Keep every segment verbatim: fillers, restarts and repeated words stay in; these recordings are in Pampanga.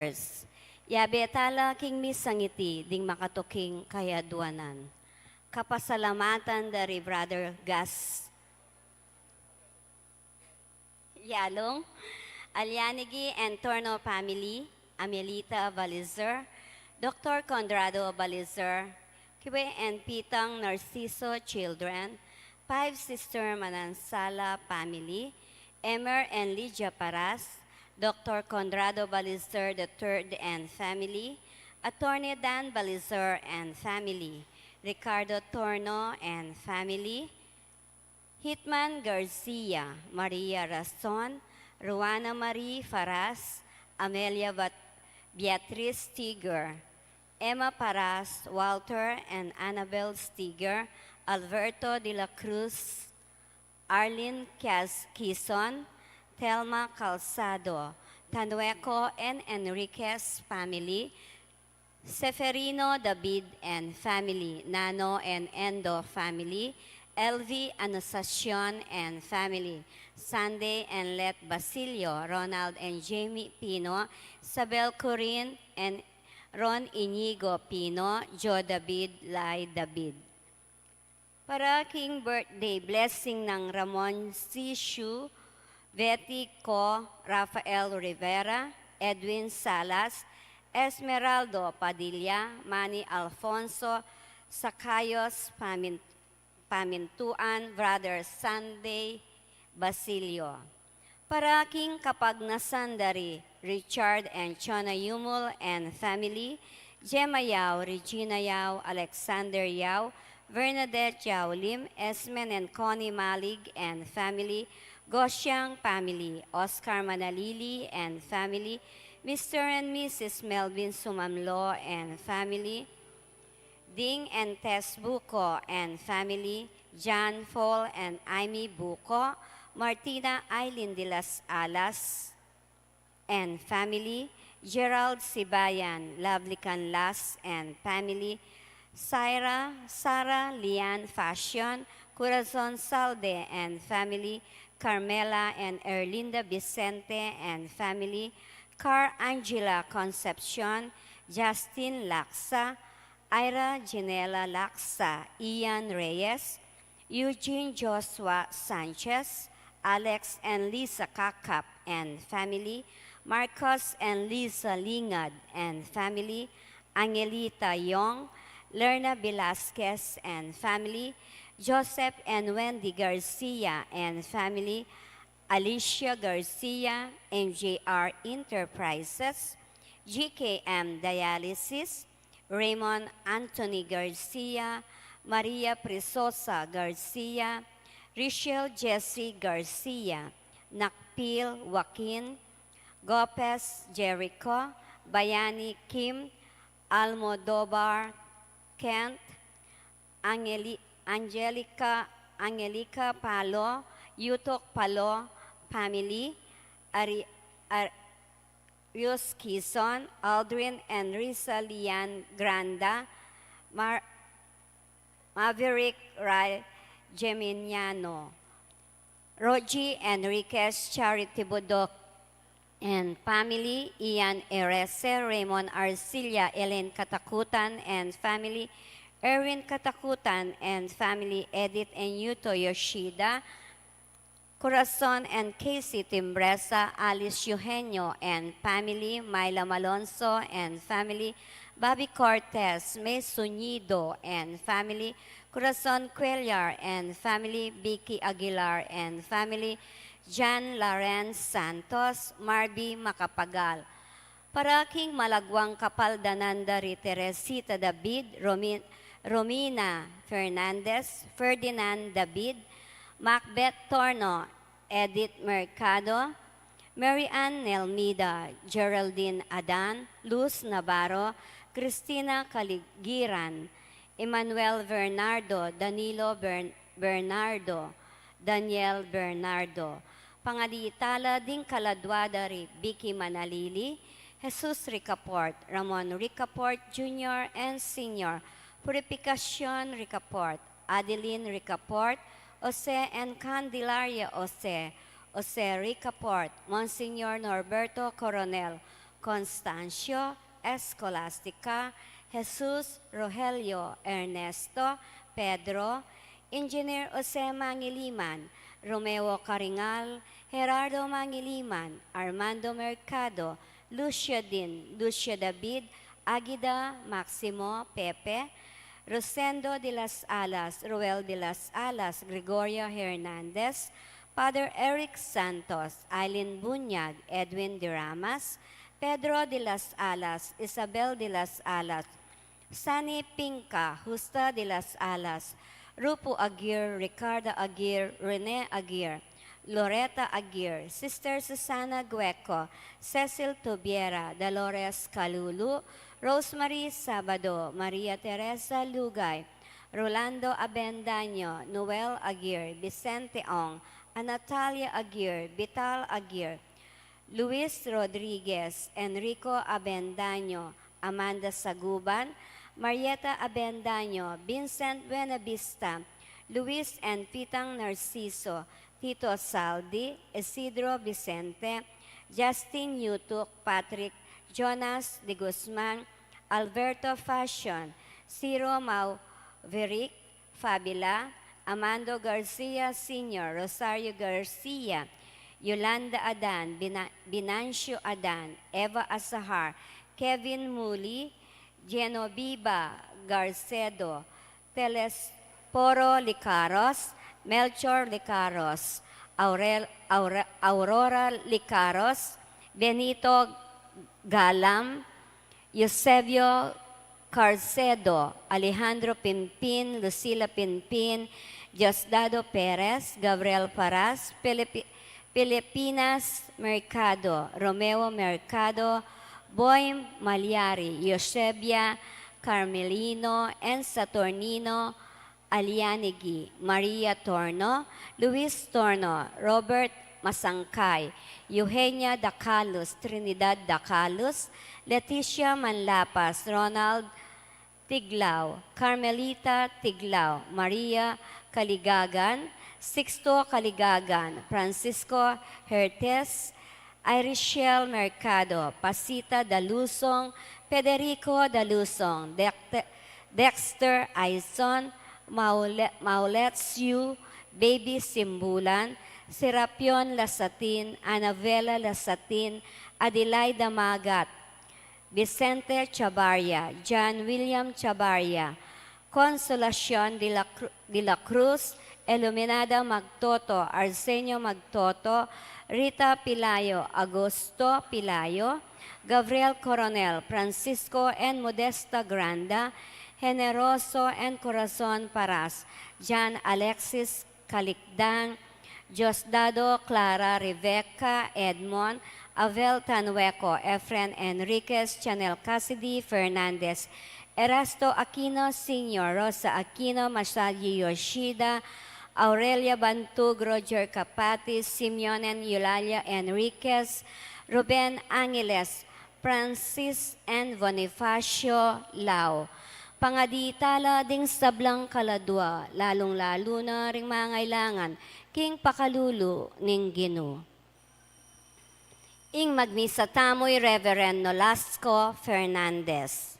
Yabe tala king misang iti ding makatuking kayaduanan. Kapasalamatan da ri Brother Gas Yalong, Alianigi and Torno family, Amelita Balizer, Doctor Conrado Balizer, Kiwe and Pitang Narciso children, Five Sister Manansala family, Emer and Lydia Paras, Doctor Conrado Balizer the third and family, Attorney Dan Balizer and family, Ricardo Torno and family, Hitman Garcia, Maria Rason, Ruana Marie Faras, Amelia Bat-, Beatriz Tiger, Emma Paras, Walter and Annabel Stiger, Alberto de la Cruz, Arlene Cas-, Quizon, Thelma Calzado, Tanueco and Enriquez family, Seferino David and family, Nano and Endo family, Elvi Anunciacion and family, Sunday and Let Basilio, Ronald and Jamie Pino, Isabel Corin and Ron Inigo Pino, Joe David, Lai David. Para king birthday blessing nang Ramon C. Shu, Betty Co., Rafael Rivera, Edwin Salas, Esmeraldo Padilla, Manny Alfonso, Zacaios Pamin-, Pamintuan, Brother Sunday Basilio. Para king kapagnasan da ri Richard and Chona Yumul and family, Gemma Yao, Regina Yao, Alexander Yao, Bernadette Yao Lim, Esmen and Connie Malig and family, Gosiang family, Oscar Manalili and family, Mister and Missus Melvin Sumamlo and family, Ding and Tess Buko and family, John Paul and Amy Buko, Martina Aileen de las Alas and family, Gerald Sibayan, Lovely Canlas and family, Syra, Sarah Lian Fashion, Corazon Salde and family, Carmela and Erlinda Vicente and family, Car Angela Concepcion, Justin Laksa, Ira Ginela Laksa, Ian Reyes, Eugene Joshua Sanchez, Alex and Lisa Kakap and family, Marcos and Lisa Lingad and family, Angelita Yong, Lerna Velasquez and family, Joseph and Wendy Garcia and family, Alicia Garcia, M J R Enterprises, G K M Dialysis, Raymond Anthony Garcia, Maria Prisosa Garcia, Richelle Jessie Garcia, Nakpil Joaquin, Gopez Jericho, Bayani Kim, Almodovar Kent, Angeli-, Angelica, Angelica Palo, Yutok Palo family, Ari-, Ar-, Rios Quizon, Aldrin and Risa Lian Granda, Mar-, Maverick Ray Geminiano, Rogie Enriquez, Charity Budok and family, Ian Erese, Raymond Arcilla, Elaine Katakutan and family, Erwin Katakutan and family, Edith and Yuto Yoshida, Corazon and Casey Timbresa, Alice Eugenio and family, Myla Malonzo and family, Bobby Cortez, May Sunido and family, Corazon Cuellar and family, Vicky Aguilar and family, John Lawrence Santos, Marby Macapagal. Para king malagwang kapaldanan da ri Teresita David, Romi-, Romina Fernandez, Ferdinand David, Macbeth Torno, Edith Mercado, Mary Ann Nelmida, Geraldine Adan, Luz Navarro, Cristina Caligiran, Emmanuel Bernardo, Danilo Bern-, Bernardo, Daniel Bernardo. Pangadi tala ding kaladua da ri Vicky Manalili, Jesus Ricaport, Ramon Ricaport Junior and Senior, Purificacion Ricaport, Adeline Ricaport, Jose and Candelaria Jose, Jose Ricaport, Monsignor Norberto Coronel, Constancio, Escolastica, Jesus, Rogelio, Ernesto, Pedro, Engineer Jose Mangiliman, Romeo Caringal, Gerardo Mangiliman, Armando Mercado, Lucio Din, Lucio David, Agida, Maximo, Pepe, Rosendo de las Alas, Roel de las Alas, Gregorio Hernandez, Father Eric Santos, Aileen Bunyag, Edwin Diramas, Pedro de las Alas, Isabel de las Alas, Sani Pinca, Justa de las Alas, Rupo Aguirre, Ricardo Aguirre, Rene Aguirre, Loretta Aguirre, Sister Susana Gueco, Cecil Tubiera, Dolores Calulu, Rosemary Sabado, Maria Teresa Lugay, Rolando Abendaño, Noel Aguirre, Vicente Ong, Anatalia Aguirre, Vital Aguirre, Luis Rodriguez, Enrico Abendaño, Amanda Saguban, Marieta Abendaño, Vincent Buenavista, Luis and Pitang Narciso, Tito Saldi, Isidro Vicente, Justin Yutuk, Patrick, Jonas de Guzman, Alberto Fashion, Ciro Mauveric, Fabila, Amando Garcia Senior, Rosario Garcia, Yolanda Adan, Bina-, Binancio Adan, Eva Azahar, Kevin Muli, Genoveva Garcedo, Telesforo Licaros, Melchor Licaros, Aurel-, Aure-, Aurora Licaros, Benito Galam, Eusebio Carcedo, Alejandro Pimpin, Lucila Pimpin, Diosdado Perez, Gabriel Paras, Felipi-, Filipinas Mercado, Romeo Mercado, Boy Maliari, Eusebia Carmelino, and Saturnino Alianigi, Maria Torno, Luis Torno, Robert Masangkay, Eugenia Dacalus, Trinidad Dacalus, Leticia Manlapas, Ronald Tiglao, Carmelita Tiglao, Maria Caligagan, Sixto Caligagan, Francisco Hertes, Irichelle Mercado, Pasita Dalusong, Federico Dalusong, Dex-, Dexter Aison, Maule-, Maulet Siu, Baby Simbulan, Serapion Lasatin, Anabela Lasatin, Adelaida Magat, Vicente Chavarria, John William Chavarria, Consolacion de la Cru-, de la Cruz, Iluminada Magtoto, Arsenio Magtoto, Rita Pilayo, Augusto Pilayo, Gabriel Coronel, Francisco and Modesta Granda, Generoso and Corazon Paras, John Alexis Calicdan, Diosdado, Clara, Rebecca, Edmond, Avel Tanueco, Efren Enriquez, Chanel Cassidy Fernandez, Erasto Aquino Senior, Rosa Aquino, Masaji Yoshida, Aurelia Bantug, Roger Capati, Simeon and Eulalia Enriquez, Ruben Angeles, Francis and Bonifacio Lao. Pangadi tala ding sablang kaladua, lalung-lalu na ring mangailangan king pakalulu ning Ginu. Ing magmisa tamu i Reverend Nolasco Fernandez.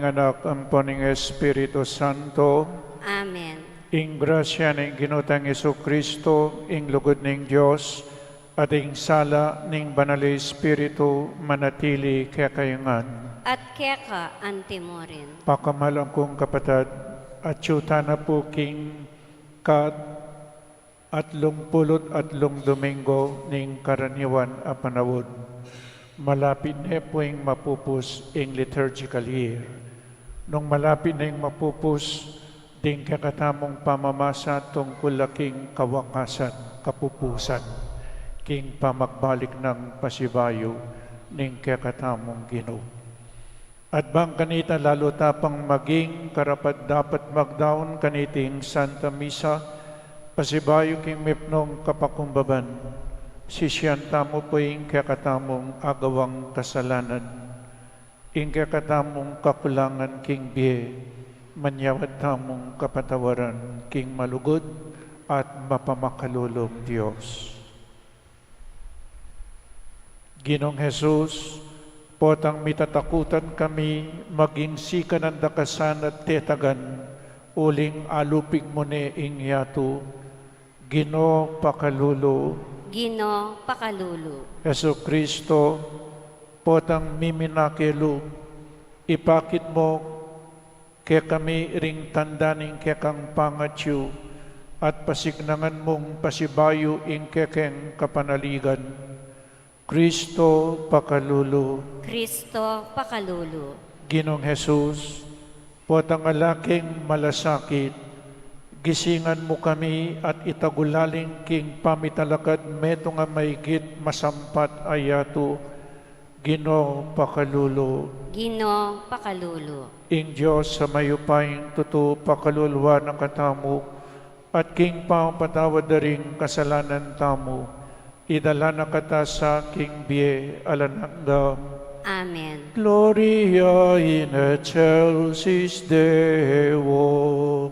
Anak, ampo ning Espiritu Santo. Amen. Ing grasya ning Ginu tang Jesucristo, ing lugud ning Dios, at ing sala ning Banal a Espiritu manatili kekayu ngan. At keka antimurin. Pakamalan kung kapatad, atyu tana pu king kat atlung pulu't atlung Domingo ning karaniwan a panaun. Malapit ne pu ing mapupus ing liturgical year. Nung malapit ne ing mapupus, ding kekatamung pamamasa tungkul la king kawakasan, kapupusan, king pamagbalik nang pasibayu ning kekatamung Ginu. At bang kanita lalu ta pang maging karapat-dapat magdaun kaniting Santa Misa, pasibayu king mipnung kapakumbaban, sisian tamu pu ing kekatamung agawang kasalanan, ing kekatamung kakulangan king bie, manyawad tamung kapatawaran king malugud at mapamakalulung Dios. Ginung Jesus, potang mitatakutan kami, maging sikanan da ka sana tetagan, uling alupig mu ne ing yatu. Ginu, pakalulu. Ginu, pakalulu. Jesucristo, potang miminakelu, ipakit mu kekami ring tanda ning kekang pangatyu, at pasignangan mung pasibayu ing kekeng kapanaligan. Cristo, pakalulu. Cristo, pakalulu. Ginung Jesus, potang ala keng malasakit, gisingan mu kami at itagulaling king pamitalakad metung a maigit masampat a yatu. Ginu, pakalulu. Ginu, pakalulu. Ing Dios a mayupayang tutu pakaluluan na katamu, at king pamapatawad da ring kasalanan tamu, idala na kata sa king bie alang angga. Amen. Gloria in excelsis Deo.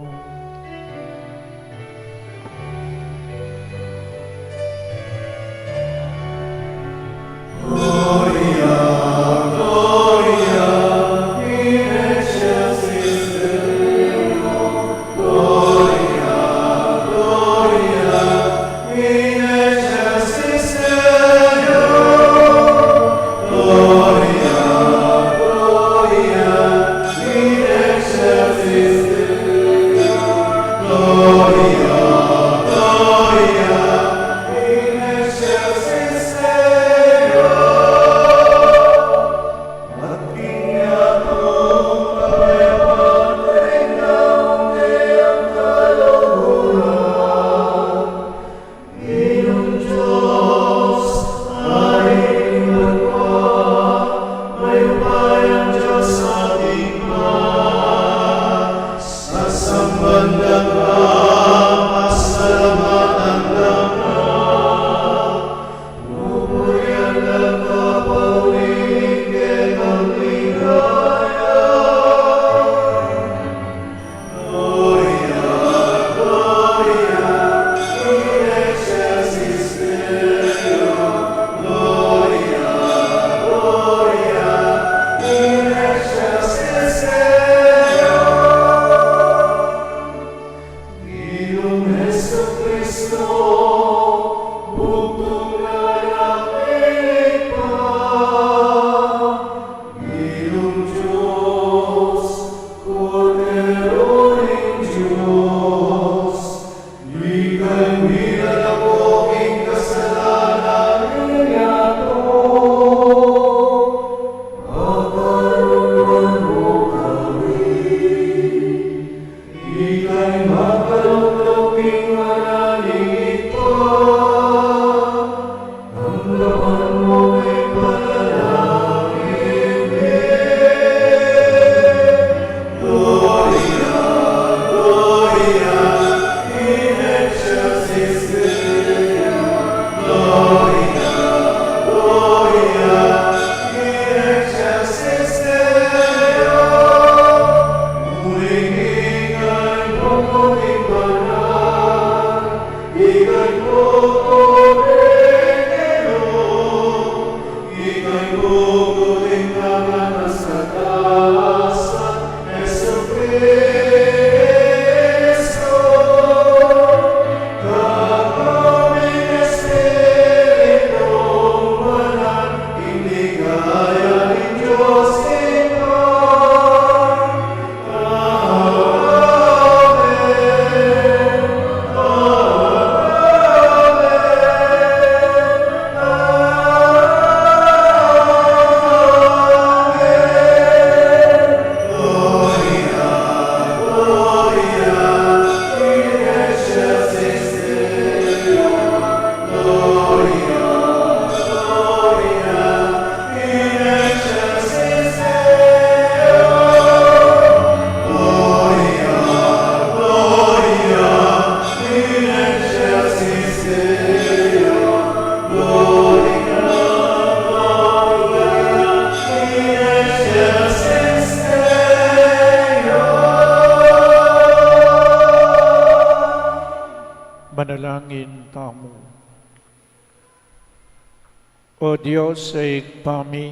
O Dios, a Ibpa mi,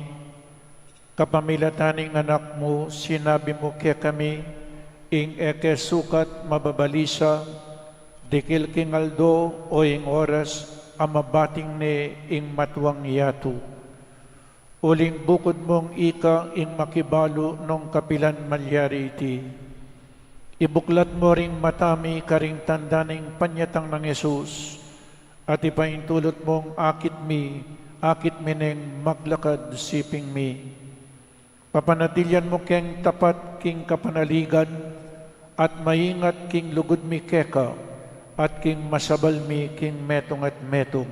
kapamilatan ning Anak mu, sinabi mu kekami, ing e ke sukat mababalisa, dikil king aldo o ing oras a mabating ne ing matuang yatu. Uling bukud mung ika ing makibalu nung kapilan malyari iti. Ibuklat mu ring mata mi karing tanda ning panyatang nang Jesus, at ipaintulut mung akit mi, akit mi neng maglakad siping mi. Papanatilian mu keng tapat king kapanaligan, at maingat king lugud mi keka, at king masabal mi king metung at metung.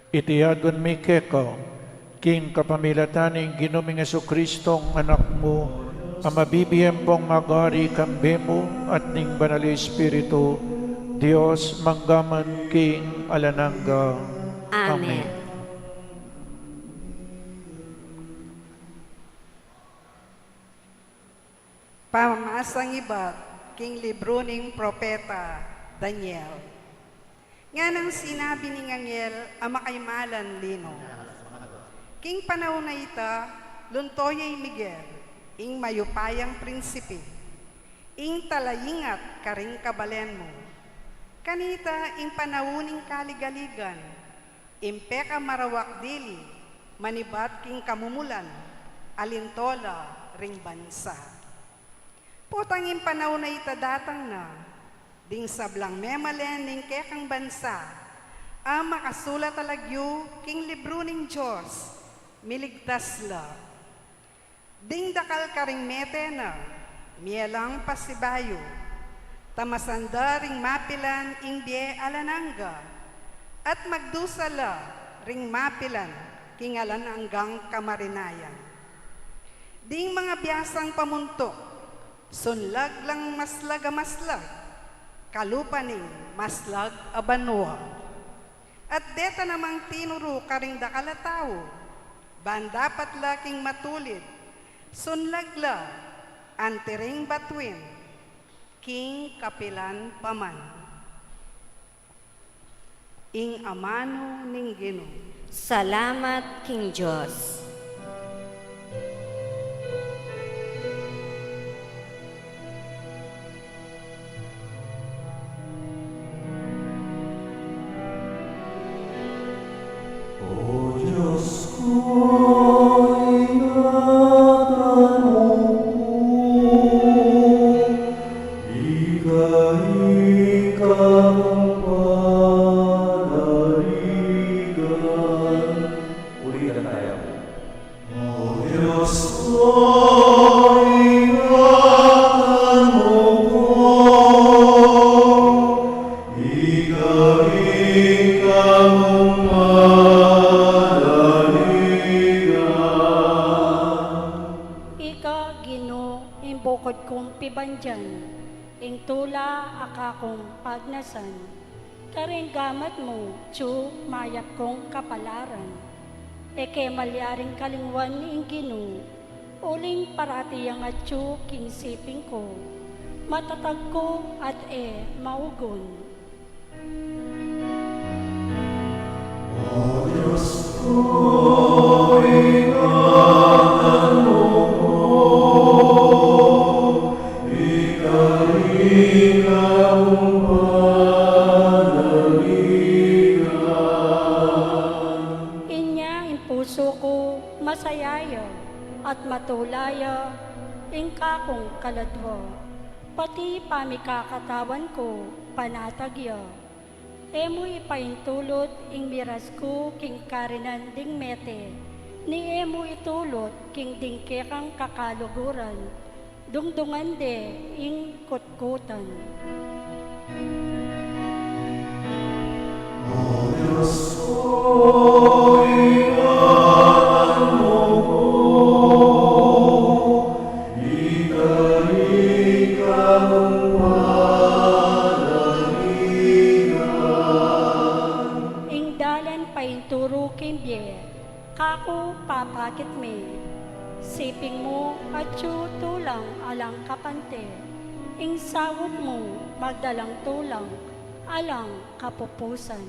Iti aduan mi keka, king kapamilatan ning Ginu ming Jesucristo, Anak mu, a mabibie ampong magari kambe mu at ning Banal Espiritu, Dios mangga man king alang angga. Amen. Amen. Pamamasang ibat king libru ning propeta Daniel. Nganang sinabi ning anghel a makaimalan lino, king panaun a ita, lunto ya i Miguel, ing mayupayang prinsipe, ing talaingat karing kabalen mu. Kanita ing panaun ning kaligaligan, ing pekamarawak dili, manibat king kamumulan, a linto la ring bansa. Potang ing panaun a ita datang na, ding sablang memalen ning kekang bansa, a makasulat a lagyu king libru ning Dios, miligtas la. Ding dakal karing mete na, mie lang pasibayu, tamasan da ring mapilan ing bie alang angga, at magdusa la ring mapilan king alang anggang kamarinayan. Ding mangabiasang pamuntuk, sunlag lang maslag a maslag, kalupa ning maslag a banua. At deta namang tinuru karing dakal a tau, ban dapat la king matulid, sunlag la anti ring batuin, king kapilan pa man. Ing amanu ning Ginu. Salamat king Dios. O Dios ku, ingatan mu ku, ika ing kakung panaligan. Ulitan taya. O Dios ku, ingatan mu ku, ika ing kakung panaligan. Ika, Ginu, ing bukud kung pibandian, ing tula a kakung pagnasan. Karing gamat mu, atyu mayap kung kapalaran. E ke malyaring kalingwan ing Ginu, uling parati yang atyu king siping ku, matatag ku at e maugun. O Dios ku, ingatan mu ku, ika ing kakung panaligan. Inya ing pusu ku masaya ya, at matula ya ing kakung kaladua. Pati pamikakatawan ku, panatag ya. E mu ipaintulut ing miras ku king karinan ding mete, ni e mu itulut king ding kekang kakaluguran, dungdungan de ing kutkutan. O Dios ku, ingatan mu ku, ika ing kakung panaligan. Ing dalan painturu king bie, kaku papakit mi. Siping mu atyu tulang alang kapante, ing saup mu magdalang tulang alang kapupusan.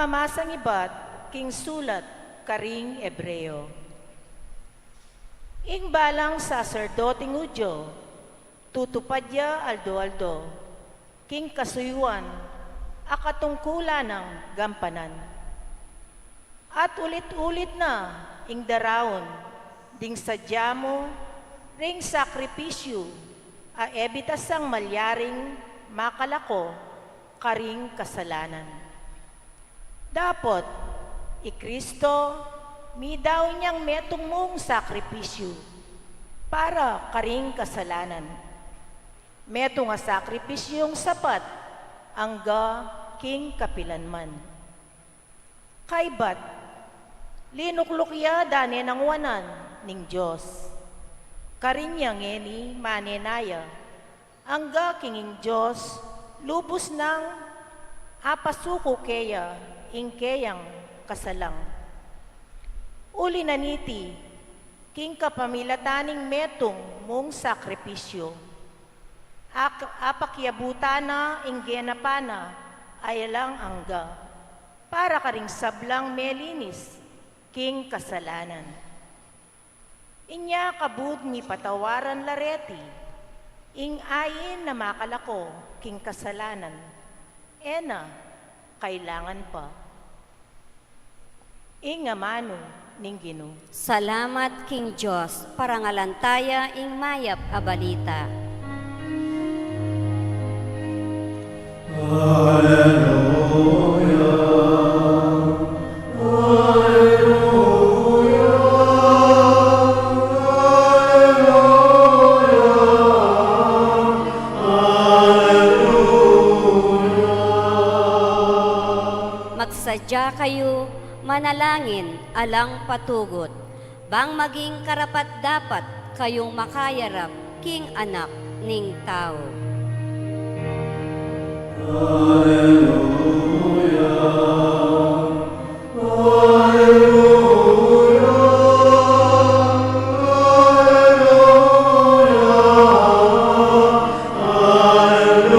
Masangibat king sulat karing Hebreo. Ing balang saserdoting Judio, tutupad ya aldo-aldo king kasuyuan a katungkulan nang gampanan. At ulit-ulit na ing daraun ding sadya mu ring sakripisyu a e bitasang malyaring makalako karing kasalanan. Dapot, i Kristo, midaun yang metung mung sakripisyu para karing kasalanan. Metung a sakripisyung sapat angga king kapilanman. Kaybat, linukluk ya dane nang wanan ning Dios. Karin ya ngeni manenaya, angga king ing Dios lubus nang apasuku keya ing keyang kasalang. Uli na niti, king kapamilatan ning metung mung sakripisyu, ak-, apakyabutan na ing genapan na a alang angga para karing sablang melinis king kasalanan. Inya kabud mipatawaran la reti ing ain a makalako king kasalanan, e na kailangan pa. Ing amanu ning Ginu. Salamat king Dios, parangalan taya ing mayap a balita. Aleluya, aleluya, aleluya, aleluya. Magsadya kayu, manalangin, alang patugut, bang maging karapat-dapat kayung makayarap king Anak ning Tau. Aleluya, aleluya, aleluya, aleluya.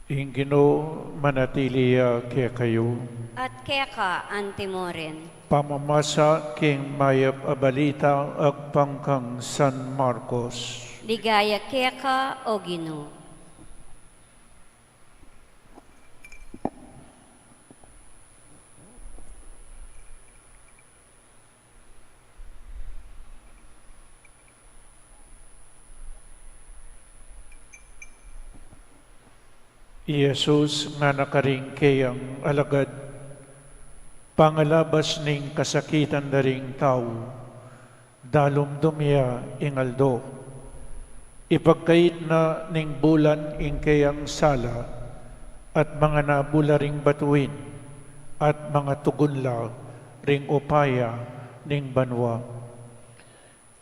Ing Ginu manatili ya kekayu. At keka antimurin. Pamamasa king mayap a balita agpang kang San Marcos. Ligaya keka, O Ginu. I Jesus ngana karing keyang alagad, pangalabas ning kasakitan da ring tau, dalumdum ya ing aldo. Ipagkait na ning bulan ing keyang sala, at manganabul la ring batuin, at mangatugun la ring upaya ning banua.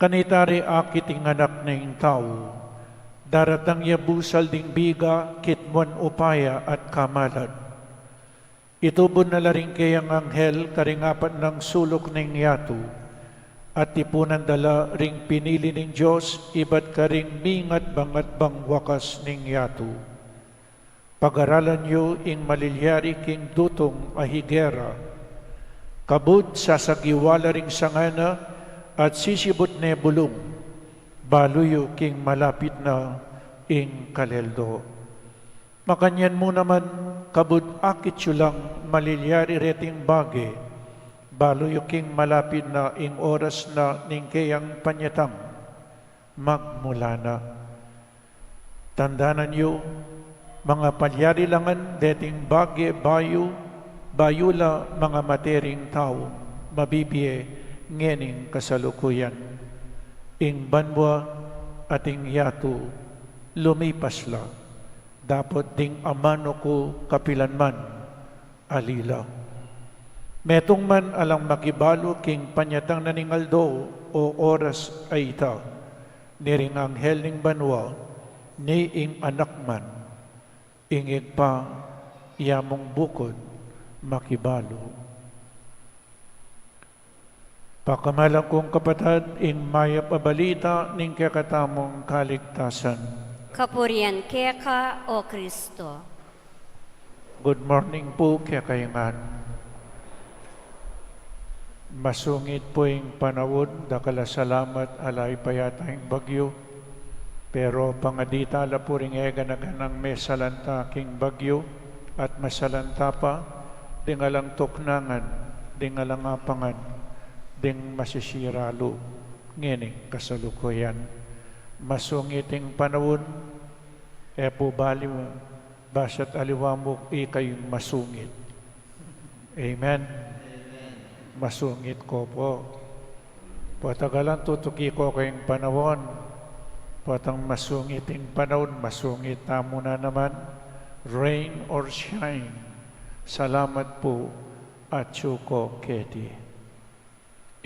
Kanita ri akit ing Anak ning Tau, daratang ya busal ding biga, kitmuan upaya at kamalad. Itubud na la ring keyang anghel karing apat nang suluk ning yatu, at tipunan da la ring pinili ning Dios ibat karing mingat bangat bang wakas ning yatu. Pagaralan yu ing malilyari king dutung a higera. Kabud sasagiwa la ring sanga na at sisibut ne bulung, balu yu king malapit na ing kaleldo. Makanyan mu naman, kabud akit yu lang malilyari reting bage, balu yu king malapit na ing oras na ning keyang panyatang. Magmula na. Tandanan yu, mangapalyari la ngan deting bage bayu, bayu la mangamate ring taung mabibie ngening kasalukuyan. Ing banua at ing yatu lumipas la, dapot ding amanu ku kapilanman, ali la. Metung man alang makibalu king panyatang na ning aldo o oras a ita, ni ring anghel ning banua, ni ing anak man, ing Ibpa, ya mung bukun makibalu. Pakamalan kung kapatad, ing mayap a balita ning kekatamung kaligtasan. Kapurian keka, O Kristo. Good morning pu kekayu ngan. Masungit pu ing panaun, dakal a salamat, ala ya pa yata ing bagyu. Pero pangadita la pu ring e gana-ganang mesalanta king bagyu, at masalanta pa ding alang tuknangan, ding alang apangan, ding masisira lub ngening kasalukuyan. Masungit ing panaun, e pu bali basta't aliwa mu ika ing masungit. Amen. Masungit ko pu. Potang alang tutuki ko keng panaun, potang masungit ing panaun, masungit tamu na naman, rain or shine. Salamat pu, atyu ko keti.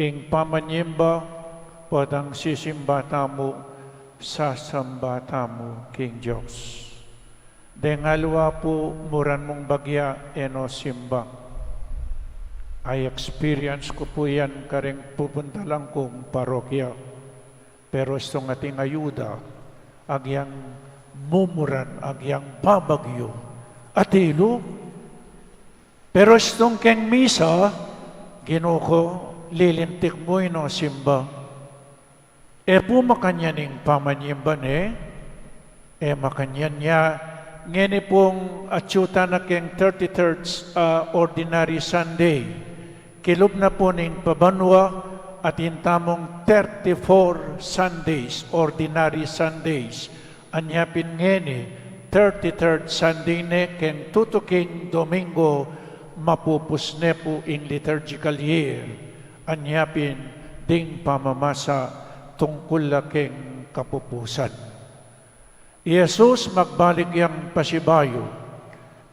Ing pamanyimba, potang sisimba tamu, sasamba tamu king Dios. Deng aliwa pu, muran mung bagya e no simba. I-experience ku pu yan kareng pupuntalan kung parokya. Pero istung ating ayuda, agyang mumuran, agyang babagyu, atilu. Pero istung keng misa, Ginu ku, lilintik mu ing simba. E pu makanyan ing pamanyimba ne, e makanyan ya. Ngeni pung atyu tana keng thirty-third, ah, Ordinary Sunday. Kilub na pu ning pabanua, atin tamung thirty-four Sundays, Ordinary Sundays. Anya pin ngeni, thirty-third Sunday ne keng tutuking Domingo, mapupus ne pu ing liturgical year. Anya pin ding pamamasa tungkul la keng kapupusan. I Jesus magbalik yang pasibayu.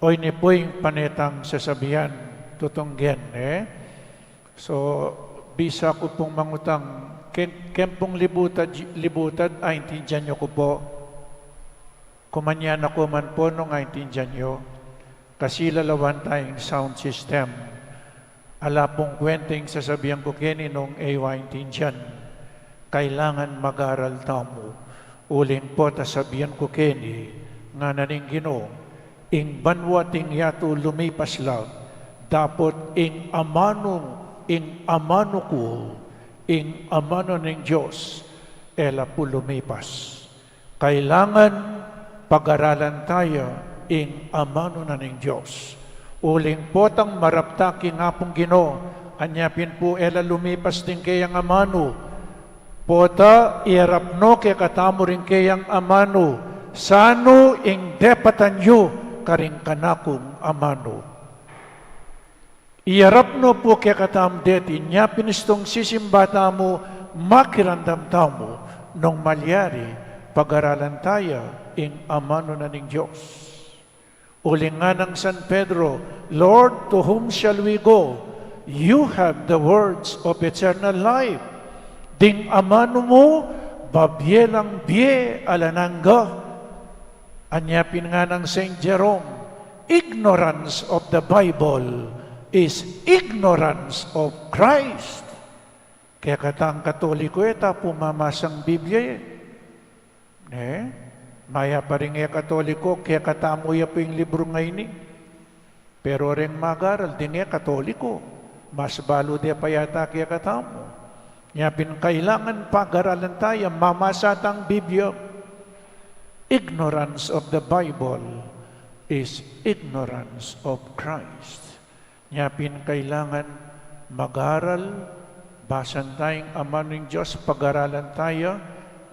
O ini pu ing pane tang sasabian, tutunggen, e? So, bisa ku pung mangutang, ken, ken pung libutad, libutad, aintindian yu ku pu? Kumanyan na ku man pu nung aintindian yu. Kasi lalawan tayang sound system. Ala pung kwenta ing sasabian ku keni nung e yu aintindian. Kailangan mag-aral tamu. Uling pota sabian ku keni, ngana ning Ginu, ing banua ating yatu lumipas la, dapot ing amanu, ing amanu ku, ing amanu ning Dios, e la pu lumipas. Kailangan pag-aralan taya ing amanu na ning Dios. Uling potang marap ta king Apung Ginu, anya pin pu e la lumipas ding keyang amanu. Pota iyarap no kekatamu ring keyang amanu, sanu ing depatan yu karing kanakung amanu. Iyarap no pu kekatamu deti, nya pin istung sisimba tamu, makiramdam tamu, nung malyari, pag-aralan taya ing amanu na ning Dios. Uling nganang San Pedro, "Lord, to whom shall we go? You have the words of eternal life." Ding amanu mu, babie lang bie alang angga. Anya pin nganang Saint Jerome, "Ignorance of the Bible is ignorance of Christ." Kekatang Katoliko e ta pu mamasang Biblia e. E? Mayap pa ring e Katoliko, kekatamu ya pu ing libru ngeni. Pero reng mag-aral, ding e Katoliko, mas balu de pa yata kekatamu. Nya pin kailangan pag-aralan taya, mamasa tang Biblia. Ignorance of the Bible is ignorance of Christ. Nya pin kailangan mag-aral, basan taya ing amanu ning Dios, pag-aralan taya,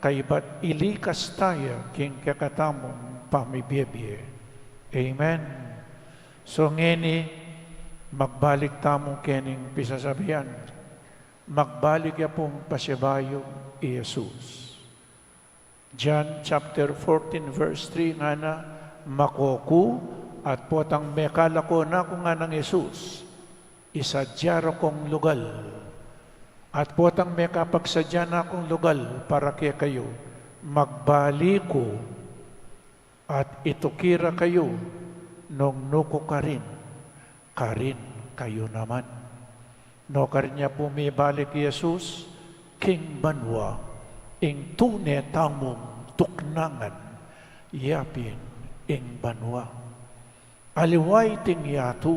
kaybat ilikas taya king kekatamung pamibie-bie. Amen. So ngeni, magbalik tamu kening pisasabian. Magbalik ya pung pasibayu i Jesus. John chapter fourteen, verse three, ngana, "Mako ku, at potang mekalako na ku," nganang Jesus, Isadya ra kung lugal. At potang mekapagsadya na kung lugal para kekayu, magbalik ku at ituki ra kayu nung nu ku karin, karin kayu naman. Nukarin ya pu mibalik i Jesus king banua, ing tune tamung tuknangan, yapin ing banua. Aliwa iting yatu,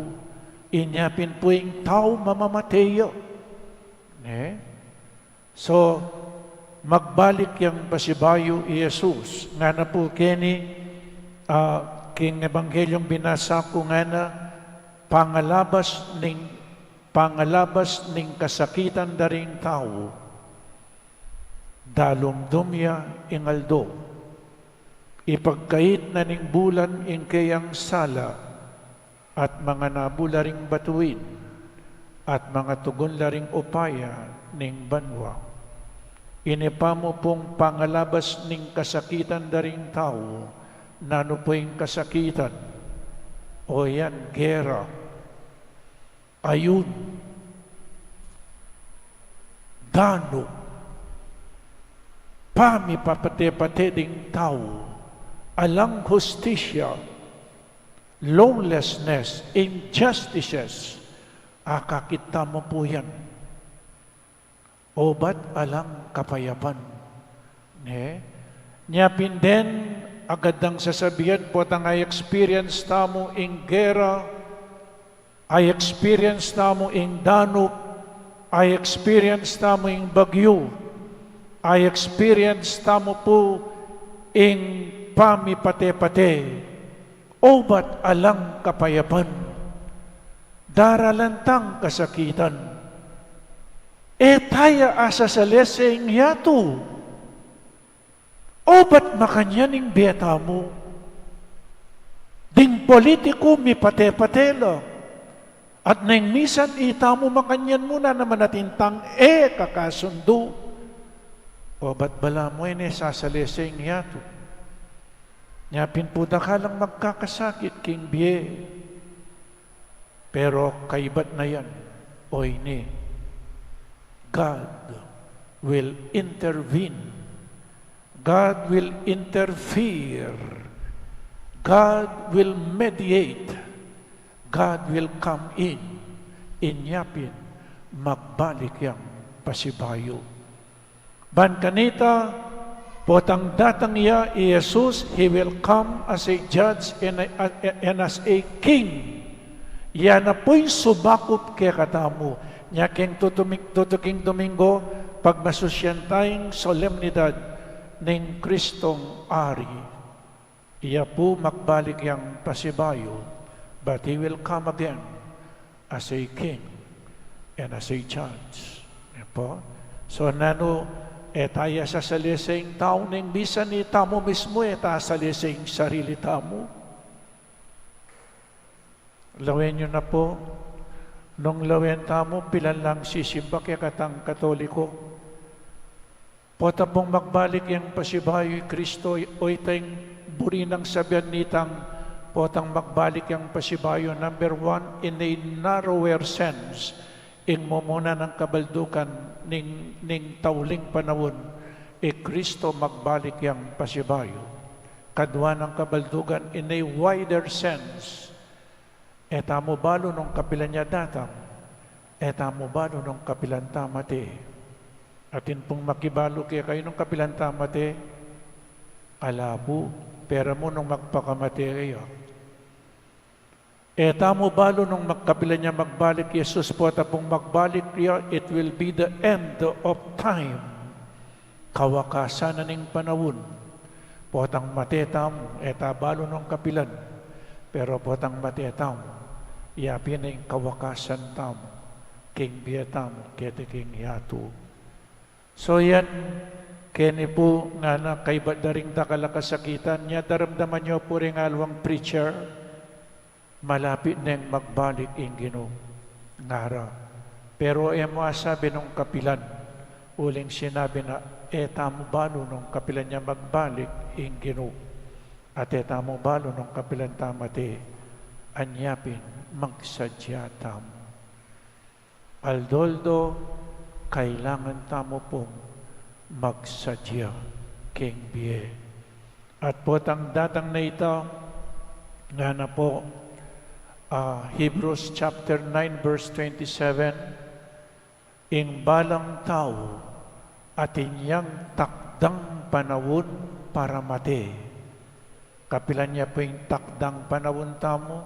inya pin pu ing tau mamamate ya. Ne? So, magbalik yang pasibayu i Jesus. Ngana pu keni, ah, king Ebangkelyung binasa ku ngana, pangalabas ning, pangalabas ning kasakitan da ring tau, dalumdum ya ing aldo. Ipagkait na ning bulan ing keyang sala, at manganabu la ring batuin, at mangatugun la ring upaya ning banua. Ini pa mu pung pangalabas ning kasakitan da ring tau, nanu pu ing kasakitan? O yan, gera. Ayun, danup, pamipapate-pate ding tau, alang hustisya, lawlessness, injustices, akakit tamu pu yan. Obat alang kapayapan. Ne? Nya pin den, agad dang sasabian, potang i-experience tamu ing gera, i-experience tamu ing danup, i-experience tamu ing bagyu, i-experience tamu pu ing pamipate-pate. Obat alang kapayapan. Daralan tang kasakitan. E taya asasalese ing yatu. Obat makanyan ing bie tamu. Ding politiku mipate-pate la. At neng misan itamu makanyan mu na naman atin tang e kakasundu. Obat balamu e ne sasalese ing yatu. Nya pin pu dakal lang magkakasakit king bie. Pero kaybat na yan, o ini, God will intervene. God will interfere. God will mediate. God will come in. Inya pin, magbalik yang pasibayu. Ban kanita, potang datang ya i Jesus, he will come as a judge and, a, and as a king. Yana pu ing subakup kekatamu. Nya keng tutuming-, tutuking Domingo, pagmasusyan taya ing solemnidad ning Kristong Ari. Iya pu magbalik yang pasibayu, but he will come again as a king and as a judge. Yan pu. So, nanu, e taya sasalese ing tau neng misan itamu mismu e ta salese ing sarili tamu? Lawen yu na pu, nung lawen tamu, pilan lang sisimba kekatang Katoliko. Pota pung magbalik yang pasibayu i Kristo, o ita ing buri nang sabian nitang potang magbalik yang pasibayu. Number one, in a narrower sense, ing mumuna nang kabaldugan ning, ning tauling panaun, i Kristo magbalik yang pasibayu. Kadua nang kabaldugan, in a wider sense, e tamu balu nung kapilan ya datang, e tamu balu nung kapilan ta mate. Atin pung makibalu kekayu nung kapilan ta mate? Ala pu, pera mu nung magpakamate kaya. E tamu balu nung magkapilan ya magbalik i Jesus, pota pung magbalik ya, it will be the end of time. Kawakasan na ning panaun. Potang mate tamu, e ta balu nung kapilan. Pero potang mate tamu, ya pin ing kawakasan tamu king bie tamu keti king yatu. So yan, keni pu ngana kaybat da ring dakal a kasakitan, nya daramdaman yu pu ring aliwang preacher, malapit neng magbalik ing Ginu, ngara. Pero e mu asabi nung kapilan, uling sinabi na, e tamu balu nung kapilan ya magbalik ing Ginu. At e tamu balu nung kapilan ta mate, anya pin magsadya tamu. Aldo-aldo, kailangan tamu pung magsadya king bie. At potang datang na ita, ngana pu, ah, Hebrews chapter nine, verse twenty-seven, ing balang tau atin yang takdang panaun para mate. Kapilan ya pu ing takdang panaun tamu,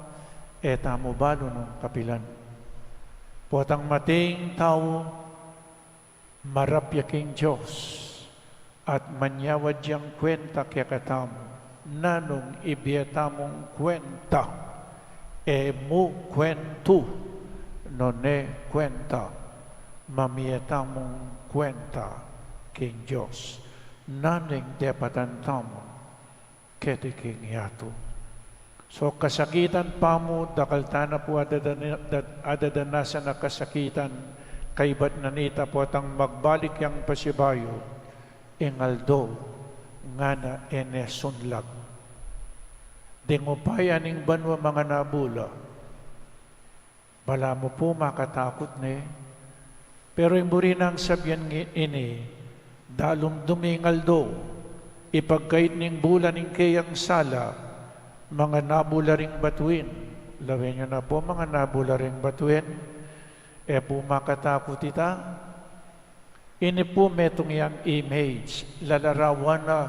e tamu balu nung kapilan. Potang mate ing tau, marap ya king Dios, at manyawad yang kuenta kekatamu. Nanung ibie tamung kuenta, e mu kuentu, nune kuenta, mamie tamung kuenta king Dios. Nanu ing depatan tamu keti king yatu? So, kasakitan pamu, dakal tana pu adadana-, dad-, adadanasan a kasakitan, kaybat na nita potang magbalik yang pasibayu, ing aldo, ngana e ne sunlag. Ding upaya ning banua manganabula. Balamu pu makatakut ne. Pero ing buri nang sabian ngi-, ini, dalumdum ing aldo, ipagkait ning bula ning keyang sala, manganabula ring batuin. Lawen yu na pu, manganabula ring batuin. E pu makatakut ita? Ini pu metung yang image, lalarawan na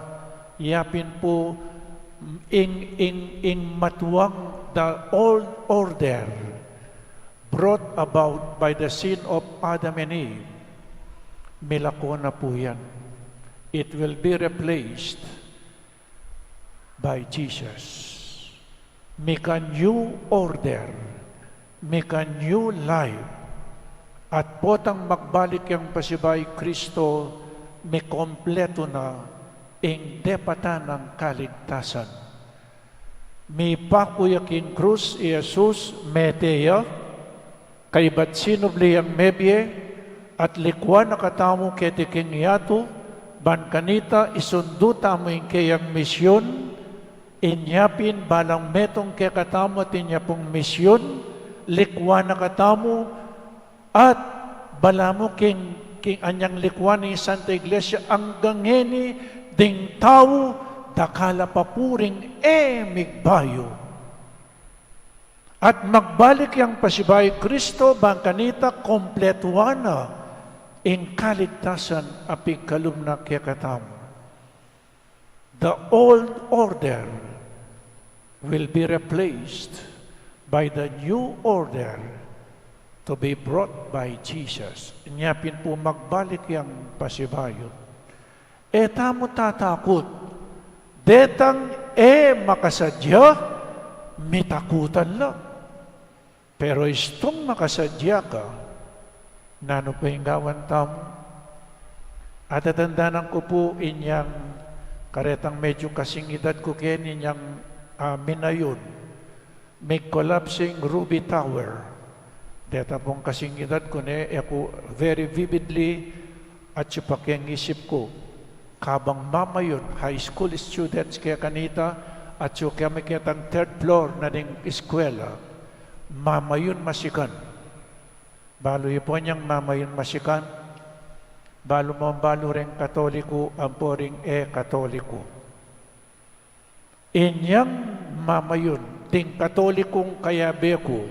yapin pu ing, ing, ing matuang, the old order brought about by the sin of Adam and Eve. Milako na pu yan. It will be replaced by Jesus. Mika new order, mika new life, at potang magbalik yang pasibayu Kristo, mikompletu na ing depatan nang kaligtasan. Mipaku ya king krus i Jesus, mete ya, kaybat sinubli yang mebie, at likuan na katamu keti king yatu, ban kanita isundu tamu ing keyang misyun. Inya pin balang metung kekatamu atin ya pung misyun, likuan na katamu, at balamu king, king anyang likuan ning Santa Iglesia anggang ngeni, ding tau, dakal a pa pu ring e migbayu. At magbalik yang pasibayu Kristo, ban kanita kompletuan na ing kaligtasan a pigkalub na kekatamu. The old order will be replaced by the new order to be brought by Jesus. Inya pin pu magbalik yang pasibayu. E tamu tatakut. Detang e makasadya, mitakutan la. Pero istung makasadya ka, nanu pa ing gawan tamu? Atatandanan ku pu inyang karetang medyu kasing edad ku keni inyang, ah, minayun. Mig-collapse ing Ruby Tower. Deta pung kasing edad ku ne, e ku very vividly atyu pa king isip ku. Kabang mamayun, high school students ke kanita, atyu kami ketang third floor na ning eskwela. Mamayun masikan. Balu yu pu inyang mamayun masikan? Balu mu, balu reng Katoliku ampo ring e Katoliku. Inyang mamayun, ding Katolikung kayabe ku,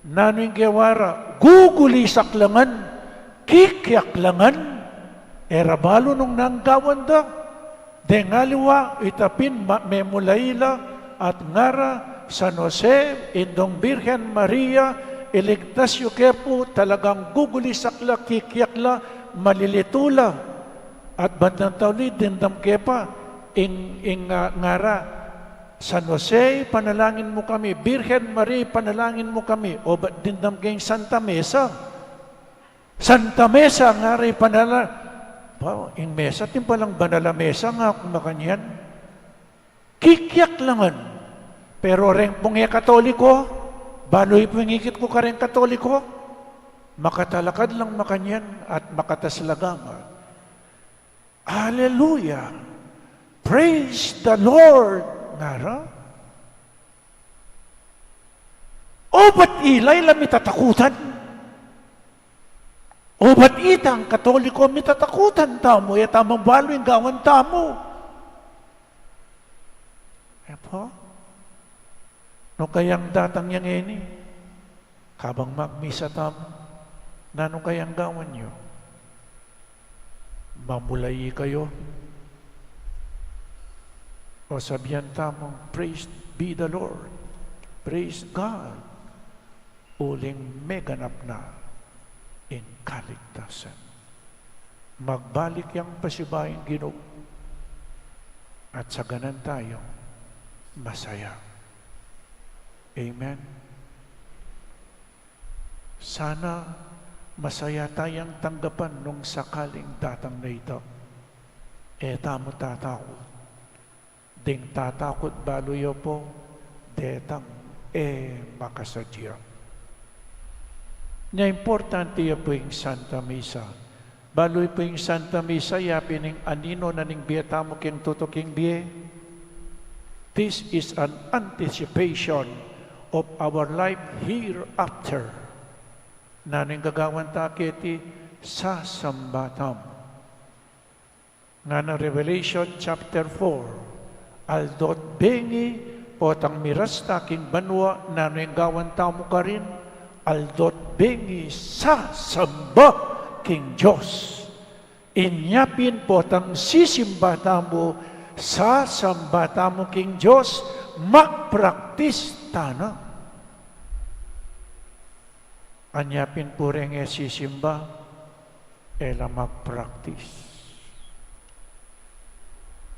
nanu ing gewa ra? Gugulisak la ngan, kikiak la ngan. E ra balu nung nanu ing gawan da. Deng aliwa, ita pin ma-, memula ila at ngara, San Jose, Indung Birhen Maria, iligtas yu ke pu. Talagang gugulisak la, kikiak la, malilitu la. At bandang tauli, dimdam ke pa, ing, ing, ah, ngara, San Jose, ipanalangin mu kami, Birhen Maria, ipanalangin mu kami. O ba dimdam ke ing Santa Mesa? Santa Mesa, ngara, ipanala-, ba, ing mesa, atin palang banal a mesa, ngara ku makanyan. Kikiak la ngan. Pero reng pung e Katoliko, balu yu pu ing ikit ku kareng Katoliko, makatalakad lang makanyan at makatas la gama. Hallelujah! Praise the Lord! Ngara? O ba't ila, ila mitatakutan? O ba't itang Katoliko mitatakutan tamu, e tamu balu ing gawan tamu? E po? Nu kayang datang yang ngeni? Kabang magmisa tamu, nanu kayang gawan yu? Mamulai kayu? O sabian tamu, "Praise be the Lord. Praise God." Uling meganap na ing kaligtasan. Magbalik yang pasibaing Ginu at saganan tayong masaya. Amen. Sana masaya tayang tanggapan nung sakaling datang na ita. E tamu tatakut. Ding tatakut balu ya pu, detang e makasadya. Nya importante ya pu ing Santa Misa. Balu pu ing Santa Misa, yapin ing anino na ning bie tamu keng tutuking bie. This is an anticipation of our life hereafter. Nanu ing gagawan ta keti? Sasamba tamu. Ngana Revelation chapter four, aldo't bengi potang miras ta king banua, nanu ing gawan tamu karin? Aldo't bengi sasamba king Dios. Inya pin potang sisimba tamu, sasamba tamu king Dios, magpraktis tana. Anya pin pu reng e sisimba, e la magpraktis.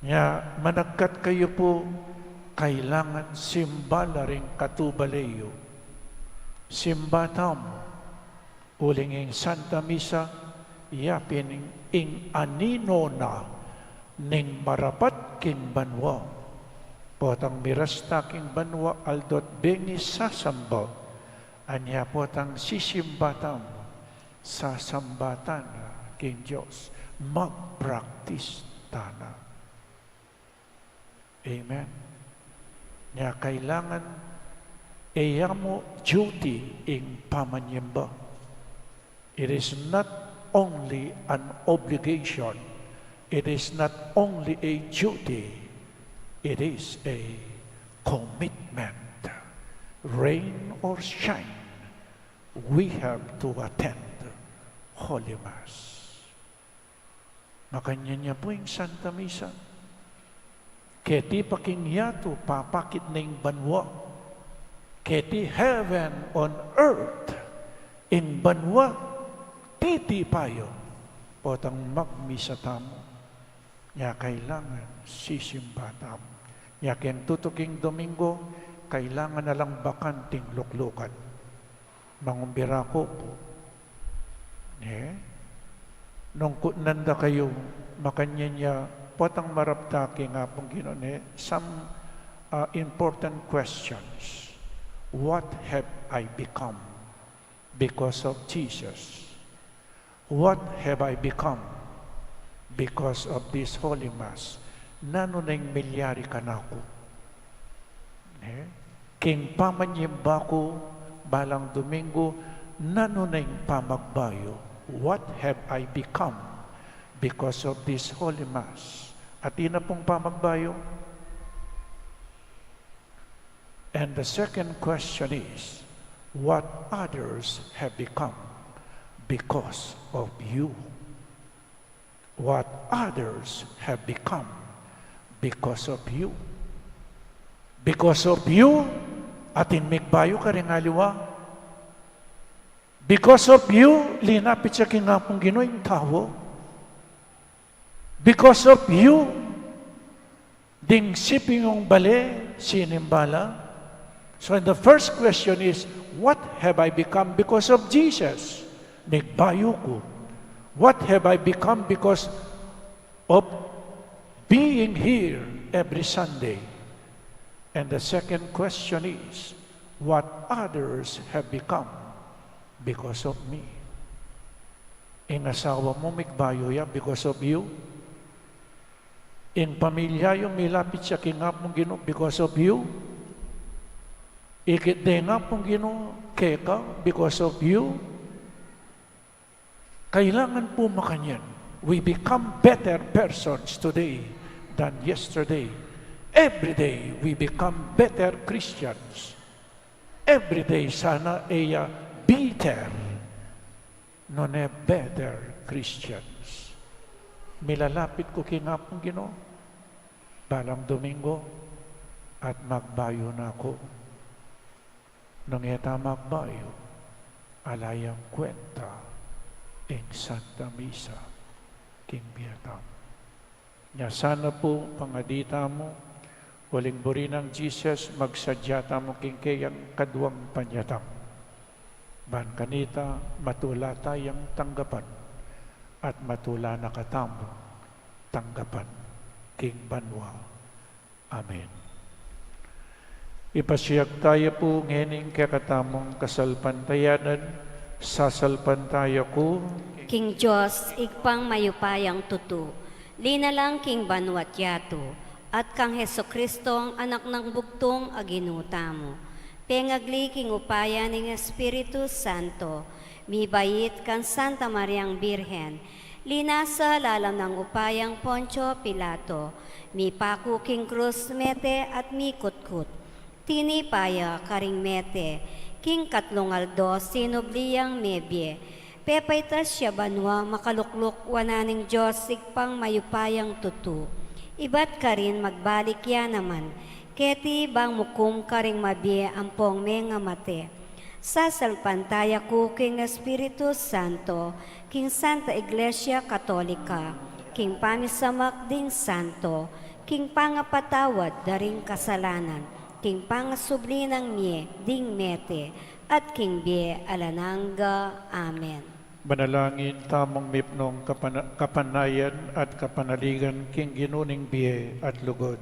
Nya, managkat kayu pu, kailangan simba la ring katubale yu. Simba tamu, uling ing Santa Misa, yapin ing anino na ning marapat king banua. Potang miras ta king banua, aldo't bengi sasamba. Anya potang sisimba tamu, sasamba tana king Dios, magpraktis tana. Amen. Nya kailangan e ya mu duty ing pamanyimba. It is not only an obligation, it is not only a duty, it is a commitment. Rain or shine, we have to attend Holy Mass. Makanyan ya pu ing Santa Misa. Keti pa king yatu papakit na ing banua. Keti heaven on earth, ing banua titipa ya. Potang magmisa tamu, nya kailangan sisimba tamu. Nya keng tutuking Domingo, kailangan na lang bakanting luklukan. Mangumbira ku pu. Ne? Nung kutnan da kayu, makanyan ya, potang marap ta king Apung Ginu, ne? Some, uh, important questions. What have I become because of Jesus? What have I become because of this Holy Mass? Nanu na ing milyari kanaku? Eh? King pamanyimba ku balang Domingo, nanu na ing pamagbayu? What have I become because of this Holy Mass? Atin na pung pamagbayu? And the second question is, what others have become because of you? What others have become because of you? Because of you, atin migbayu karing aliwa. Because of you, linapit ya king Apung Ginu ing tau. Because of you, ding siping yung bale, sinimba la. So, and the first question is, what have I become because of Jesus? Migbayu ku. What have I become because of being here every Sunday? And the second question is, what others have become because of me? Ing asawa mu, migbayu ya because of you. Ing pamilya yu, milapit ya king Apung Ginu because of you. Ikit de ing Apung Ginu keka because of you. Kailangan pu makanyan, we become better persons today than yesterday. Every day, we become better Christians. Every day, sana e ya bitter, nune better Christians. Milalapit ku king Apung Ginu, balang Domingo, at magbayu na ku. Nung e ta magbayu, ala yang kwenta ing Santa Misa king bie tamu. Nya sana pu, pangadi tamu, uling buri nang Jesus, magsadya tamu king keyang kaduang panyatang. Ban kanita, matula tayang tanggapan, at matula na katamu tanggapan king banua. Amen. Ipasiag taya pu ngening kekatamung kasalpantayanan, sasalpantaya ku king Dios, Ibpang mayupayang tutu, linalang king banua't yatu, at kang Jesucristong Anak nang bugtung a Ginu tamu, pengagli king upaya ning Espiritu Santo, mibait kang Santa Mariang Birhen, linasa lalam nang upayang Poncio Pilato, mipaku king krus, mete at mikutkut. Tinipa ya karing mete, king katlung aldo sinubli yang mebie. Pepaitas ya banua, makalukluk wanan ning Dios Ibpang mayupayang tutu. Ibat karin magbalik ya naman, keti bang mukum karing mabie ampong mengamate. Sasalpantaya ku king Espiritu Santo, king Santa Iglesia Katolika, king pamisamak ding santo, king pangapatawad da ring kasalanan, king pangasubli nang mie ding mete, at king bie alang angga. Amen. Manalangin tamung mipnung kapana-, kapanayan at kapanaligan king Ginu ning bie at lugud.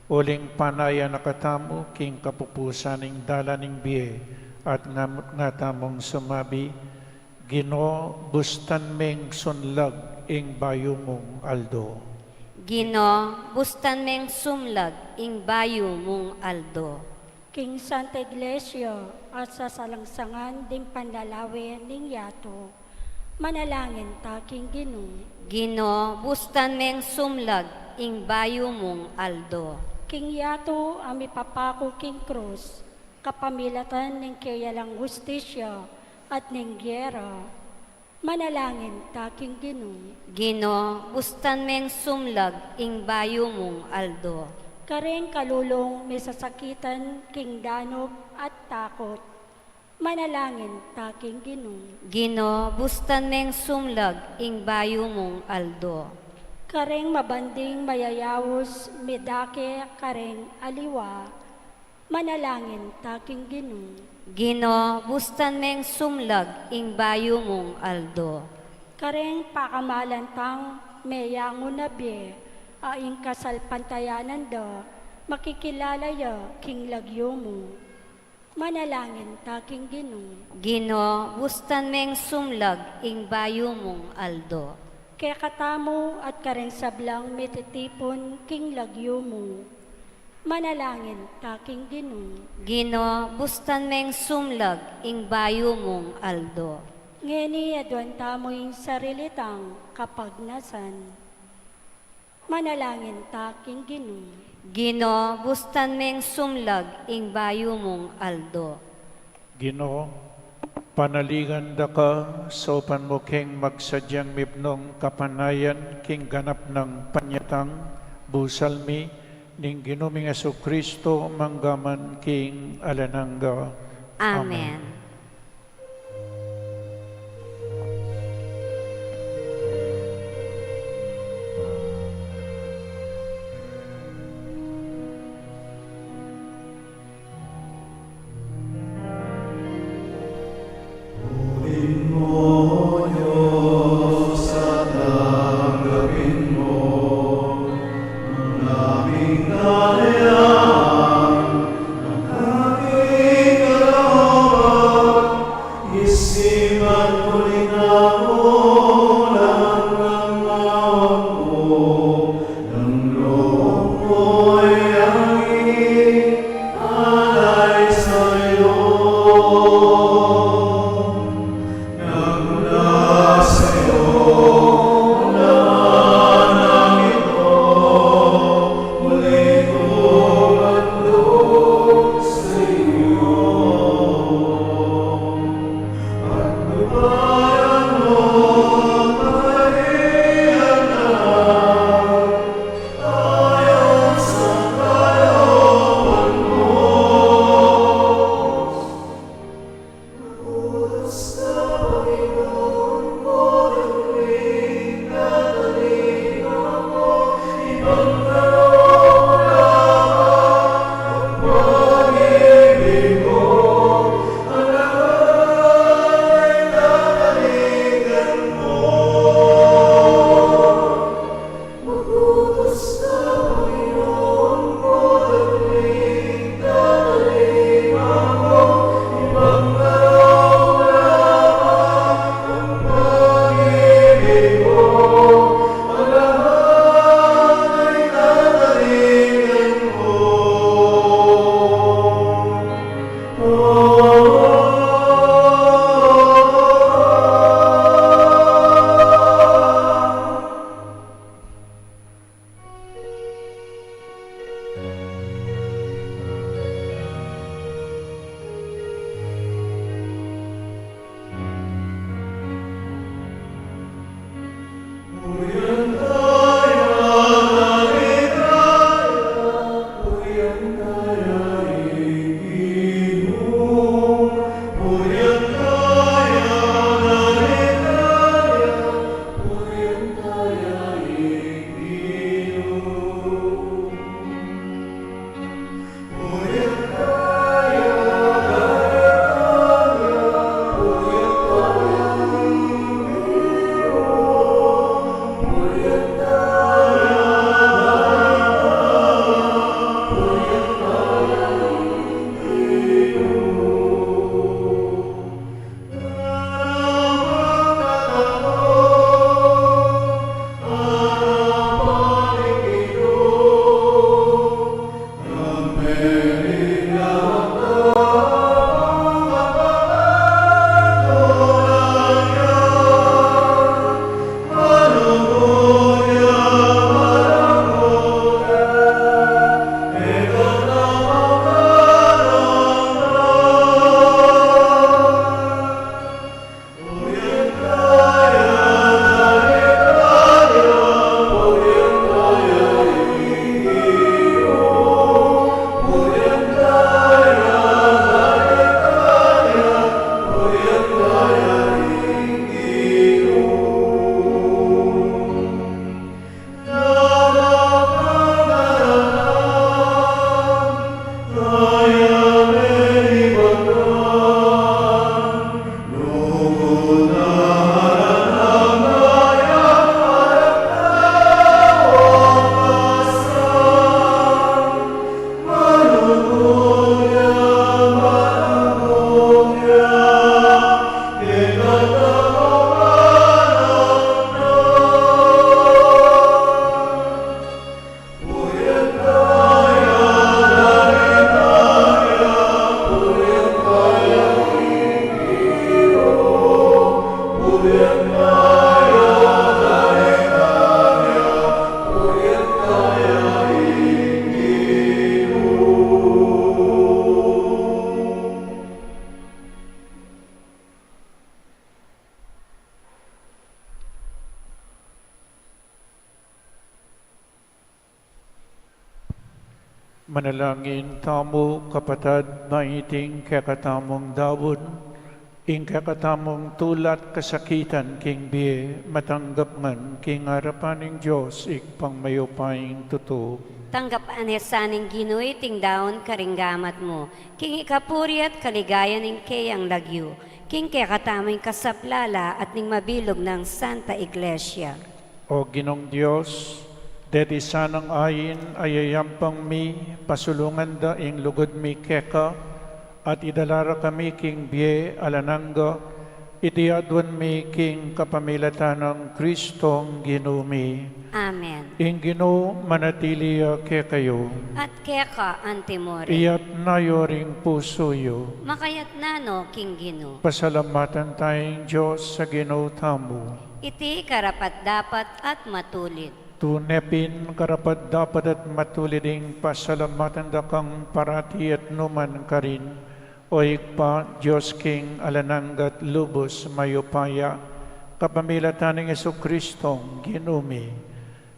Uling panayan na katamu king kapupusan ning dalan ning bie, at ngamut nga tamung sumabi, Ginu, bustan meng sunlag ing bayu mung aldo. Ginu, bustan meng sumlag ing bayu mung aldo. King Santa Iglesia at sasalangsangan ding panlalawe ning yatu, manalangin ta king Ginu. Ginu, bustan meng sumlag ing bayu mung aldo. King yatu a mipapaku king krus, kapamilatan ning keyalang hustisya at ning gera, manalangin ta king Ginu. Ginu, bustan meng sumlag ing bayu mung aldo. Kareng kalulung misasakitan king danup at takut, manalangin ta king Ginu. Ginu, bustan meng sumlag ing bayu mung aldo. Kareng mabanding mayayaus midake kareng aliwa, manalangin ta king Ginu. Ginu, bustan meng sumlag ing bayu mung aldo. Kareng pakamalan tang meyangu na bie, a ing kasalpantayanan da makikilala ya king lagyu mu, manalangin ta king Ginu. Ginu, bustan meng sumlag ing bayu mung aldo. Kekatamu at kareng sablang mititipun king lagyu mu, manalangin ta king Ginu. Ginu, bustan meng sumlag ing bayu mung aldo. Ngeni aduan tamu ing sarili tang kapagnasan, manalangin ta king Ginu. Ginu, bustan meng sumlag ing bayu mung aldo. Ginu, panaligan da ka, saupan mu keng magsadyang mipnung kapanayan king ganap nang panyatang, busal mi ning Ginu ming Jesucristo, mangga man king alang angga. Amen. Amen. Manalangin tamu, kapatad, ba iting kekatamung daun, ing kekatamung tulat kasakitan king bie, matanggap ngan king arapan ning Dios, Ibpang mayupayang tutu. Tanggapan ne sa ning Ginu iting daun karing gamat mu, king ikapuri at kaligayan ning keyang lagyu, king kekatamung kasaplalan at ning mabilug nang Santa Iglesia. O Ginung Dios, deti sanang ain a yayampang mi, pasulungan da ing lugud mi keka, at idala ra kami king bie alang angga, iti aduan mi king kapamilatan nang Kristong Ginu mi. Amen. Ing Ginu manatili ya kekayu. At keka antimurin. Iyatna yu ring pusu yu. Makayatna no king Ginu. Pasalamatan taya ing Dios a Ginu tamu. Iti karapat-dapat at matulid. Tune pin karapat-dapat at matulid ing pasalamatan da kang parati at nu man karin, O Ibpa, Dios king alang angga at lubus mayupaya, kapamilatan nang Jesukristong Ginu mi.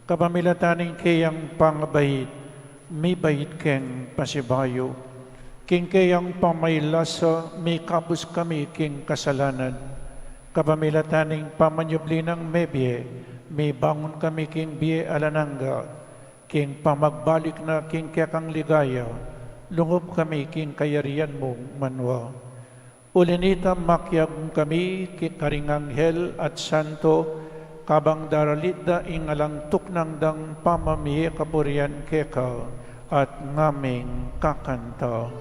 Kapamilatan ning keyang pangabait, mibait keng pasibayu. King keyang pamaylasa, mikabus kami king kasalanan. Kapamilatan ning pamanyubli nang mebie, mibangun kami king bie alang angga. King pamagbalik na king kekang ligaya, lungub kami king kayarian mung banua. Uli nita, makiabe kami ki-, karing anghel at santo, kabang daralit da ing alang tuknang dang pamamie kapurian keka, at ngaming kakanta.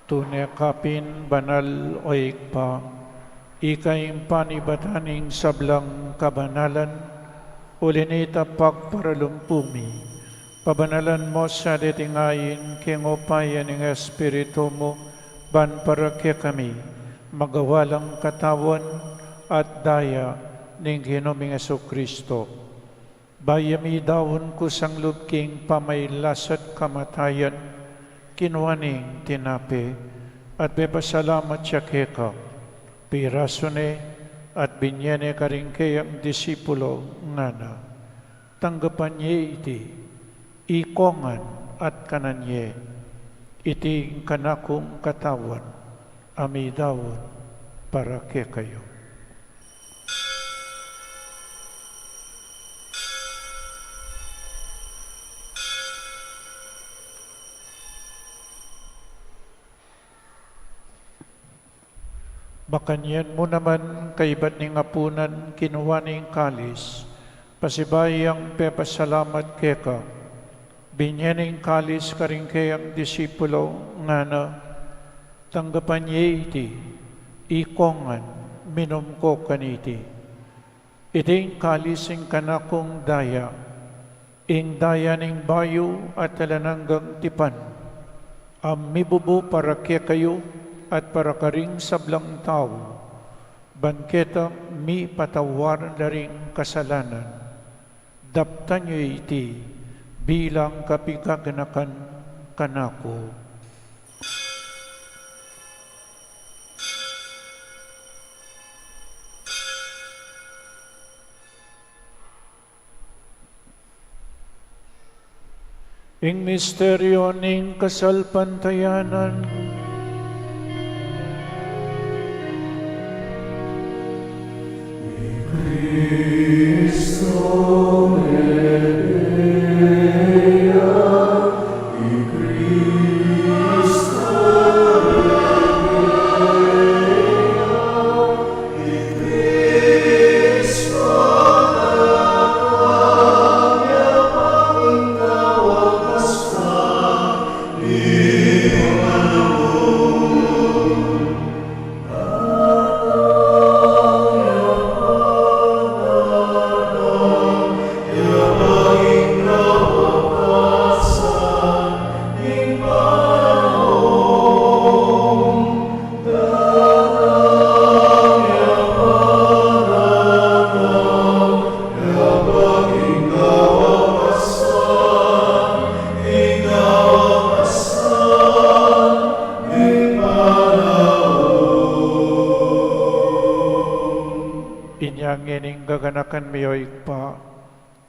Tune ka pin banal, o Ibpa, ika ing panibatan ning sablang kabanalan, uli nita pagparalumpu mi. Pabanalan mu sa deting ain king upaya ning Espiritu mu, ban para kekami magawa lang katawan at daya ning Ginu ming Jesucristo. Bayu mi daun kusang lub king pamailas at kamatayan, kinua ne ing tinape, at pepasalamat ya keka, pirasu ne, at binye ne karing keyang disipulo, ngana: Tanggapan ye iti, ikongan at kanan ye, iti ing kanakung katawan, a midaun para kekayu. Makanyan mu naman, kaibat ning apunan, kinua ne ing kalis, pasibayu yang pepasalamat keka, binye ne ing kalis karing keyang disipulo, ngana: Tanggapan ye iti, ikongan, minum ko kaniti. Iti ing kalis ning kanakung daya, ing daya ning bayu at alang anggang tipan, a mibubu para kekayu at para karing sablang tau, Ban keta mipatawad la ring kasalanan. Daptan yu iti bilang kapaganakan kanaku. Ing misteryu ning kasalpantayanan. Inya ngeni gaganakan mi, o Ibpa,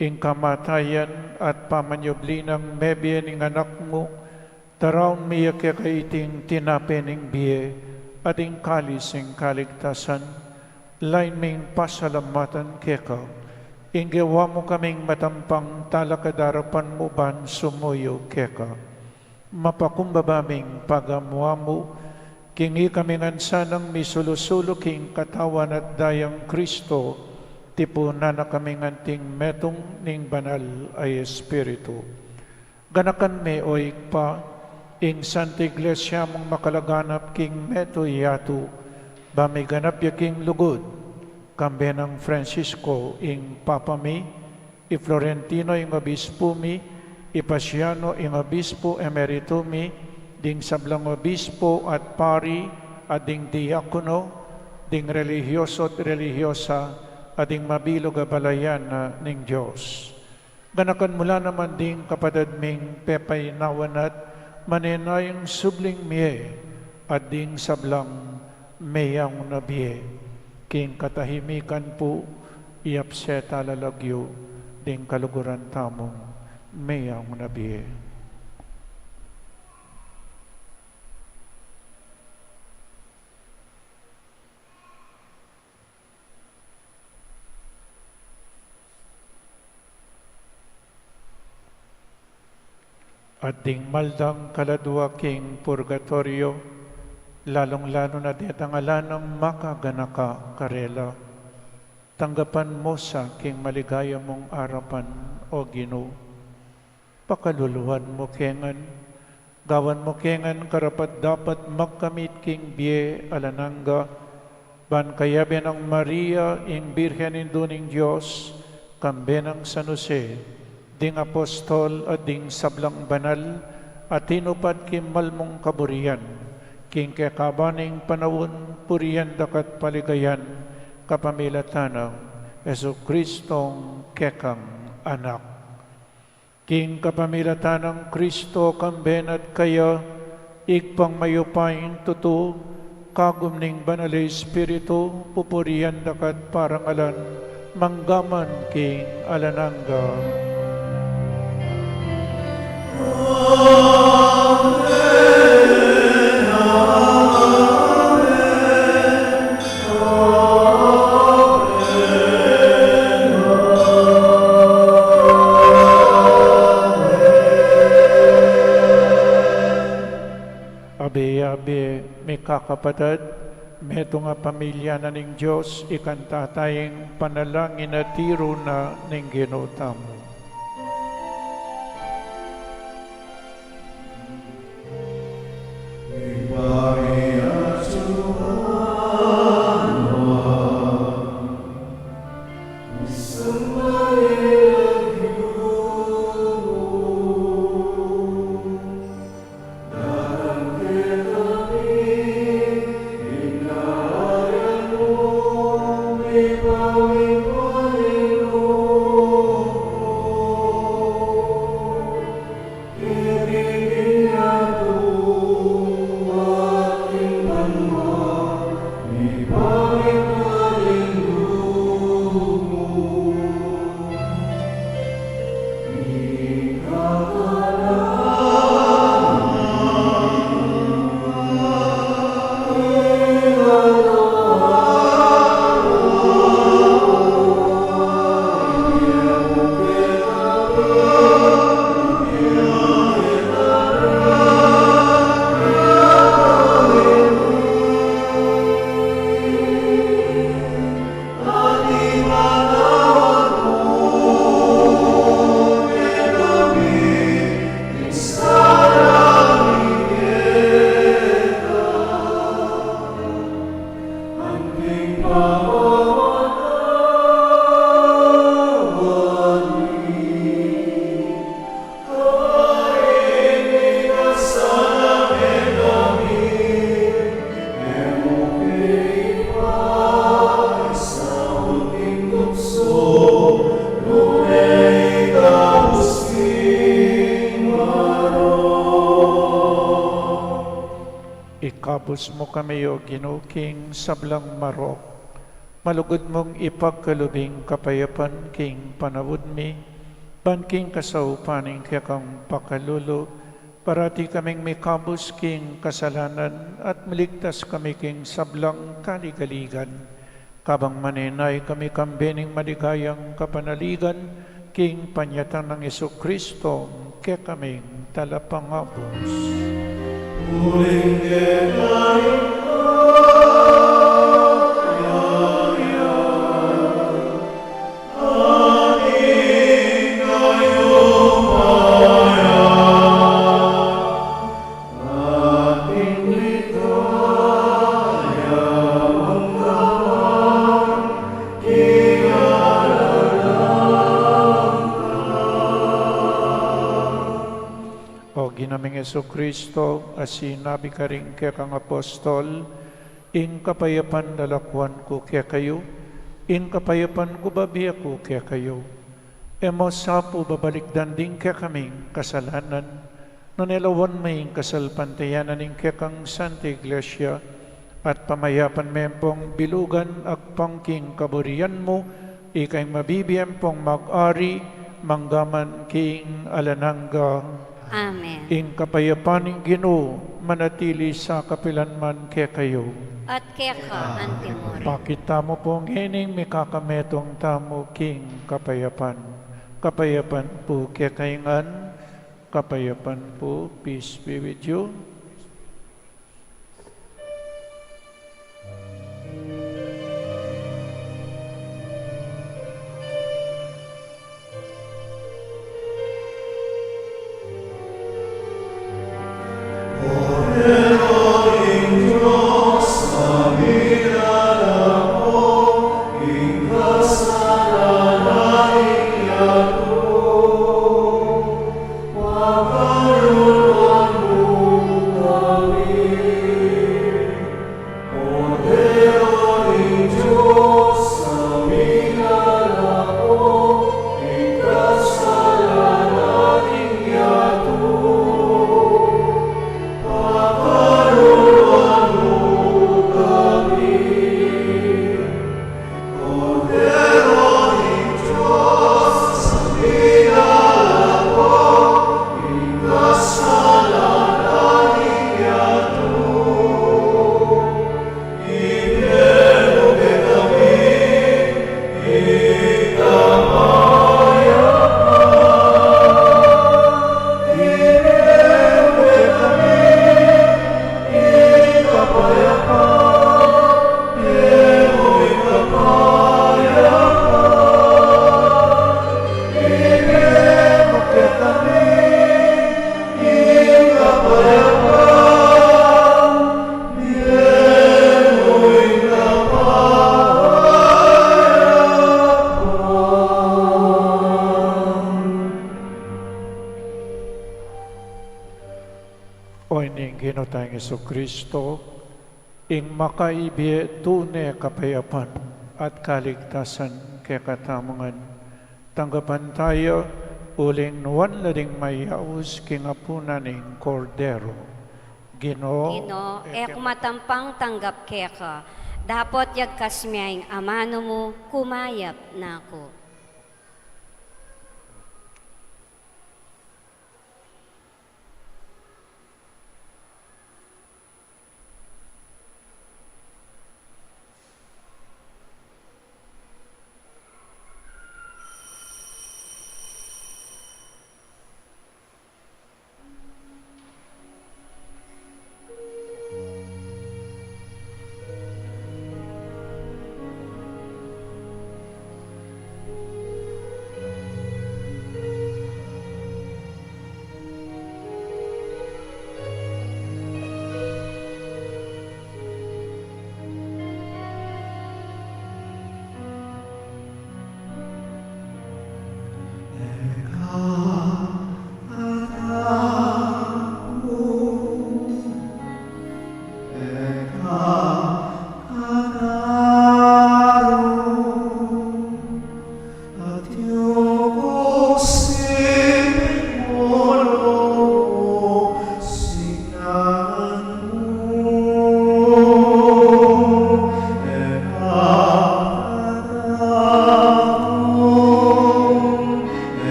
ing kamatayan at pamanyubli nang mebie ning Anak mu, daraun mi ya keka iting tinape ning bie at ing kalis ning kaligtasan, lain ming pasalamatan keka, ing gewa mu kaming matampang talakad king arapan mu ban sumuyu keka. Mapakumbaba ming pagamu-amu, king ikami ngan sanang misulu-sulu king katawan at dayang Kristo, tipunan na kami ngan anting metung ning Banal a Espiritu. Ganakan me, o Ibpa, ing Santa Iglesia mung makalaganap king metung yatu, ba miganap ya king lugud, kambe nang Francisco ing Papa mi, i Florentino ing obispu mi, i Paciano ing obispu emeritu mi, ding sablang obispu at pari, at ding diakono, ding relihiyoso at relihiyosa, at ding mabilug a balayan na ning Dios. Ganakan mu la naman ding kapatad ming pepainawan at manenayang subling mie, at ding sablang meyaung na bie. King katahimikan pu, iyapse ta la lagyu ding kaluguran tamung meyaung na bie. At ding maldang kaladua king purgatoryo, lalung-lalu na detang ala nang makaganaka karela, tanggapan mu sa king maligaya mung arapan, O Ginu. Pakaluluan mu ke ngan, gawan mu ke ngan karapat-dapat magkamit king bie alang angga, ban kayabe nang Maria, ing Birhen Indu ning Dios, kambe nang San Jose, ding apostol at ding sablang banal a tinupad king mal mung kaburian, king kekaban ning panaun, purian da ka at paligayan, kapamilatan nang Jesucristong kekang Anak. King kapamilatan nang Kristo, kambe na at kaya, Ibpang mayupayang tutu, kagum ning Banal a Espiritu, pupurian da ka at parangalan, mangga man king alang angga. Abe-abe, mikakapatad, metung a pamilya na ning Dios, ikanta taya ing panalangin a tiru na ning Ginu tamu. Ikabus mu kami, O Ginu, king sablang marok. Malugud mung ipagkalub ing kapayapan king panaun mi, ban king kasaupan ning kekang pakalulu, parati kaming mikabus king kasalanan at miligtas kami king sablang kaligaligan. Kabang manenaya kami kambe ning maligayang kapanaligan, king panyatang nang Jesucristo, kekaming talapangabus. Uling keka ing kayarian, at ing kayupayaan, O Ginu ming Jesucristo, a sinabi karing kekang apostol, ing kapayapan lalakuan ku kekayu, ing kapayapan ku bibie ku kekayu. E mu sa pu babalikdan ding kekaming kasalanan, nune lawan me ing kasalpantayanan ning kekang Santa Iglesia, at pamayapan me pung bilugan agpang king kaburian mu, ika ing mabibie ampong mag-ari, mangga man king alang angga. Amen. Ing kapayapan ning Ginu manatili sa kapilan man kekayu. At keka antimurin. Pakit tamu pu ngening mikakametung tamu king kapayapan. Kapayapan pu kekayu ngan, kapayapan pu, peace be with you. O ning Ginu tang Jesucristo, ing makaibie tune kapayapan at kaligtasan kekatamu ngan, tanggapan taya uling nuan la ding mayaus king apunan ning Kordero. Ginu, Ginu, e ku matampang tanggap keka, dapot yagkas me ing amanu mu, kumayap na ku.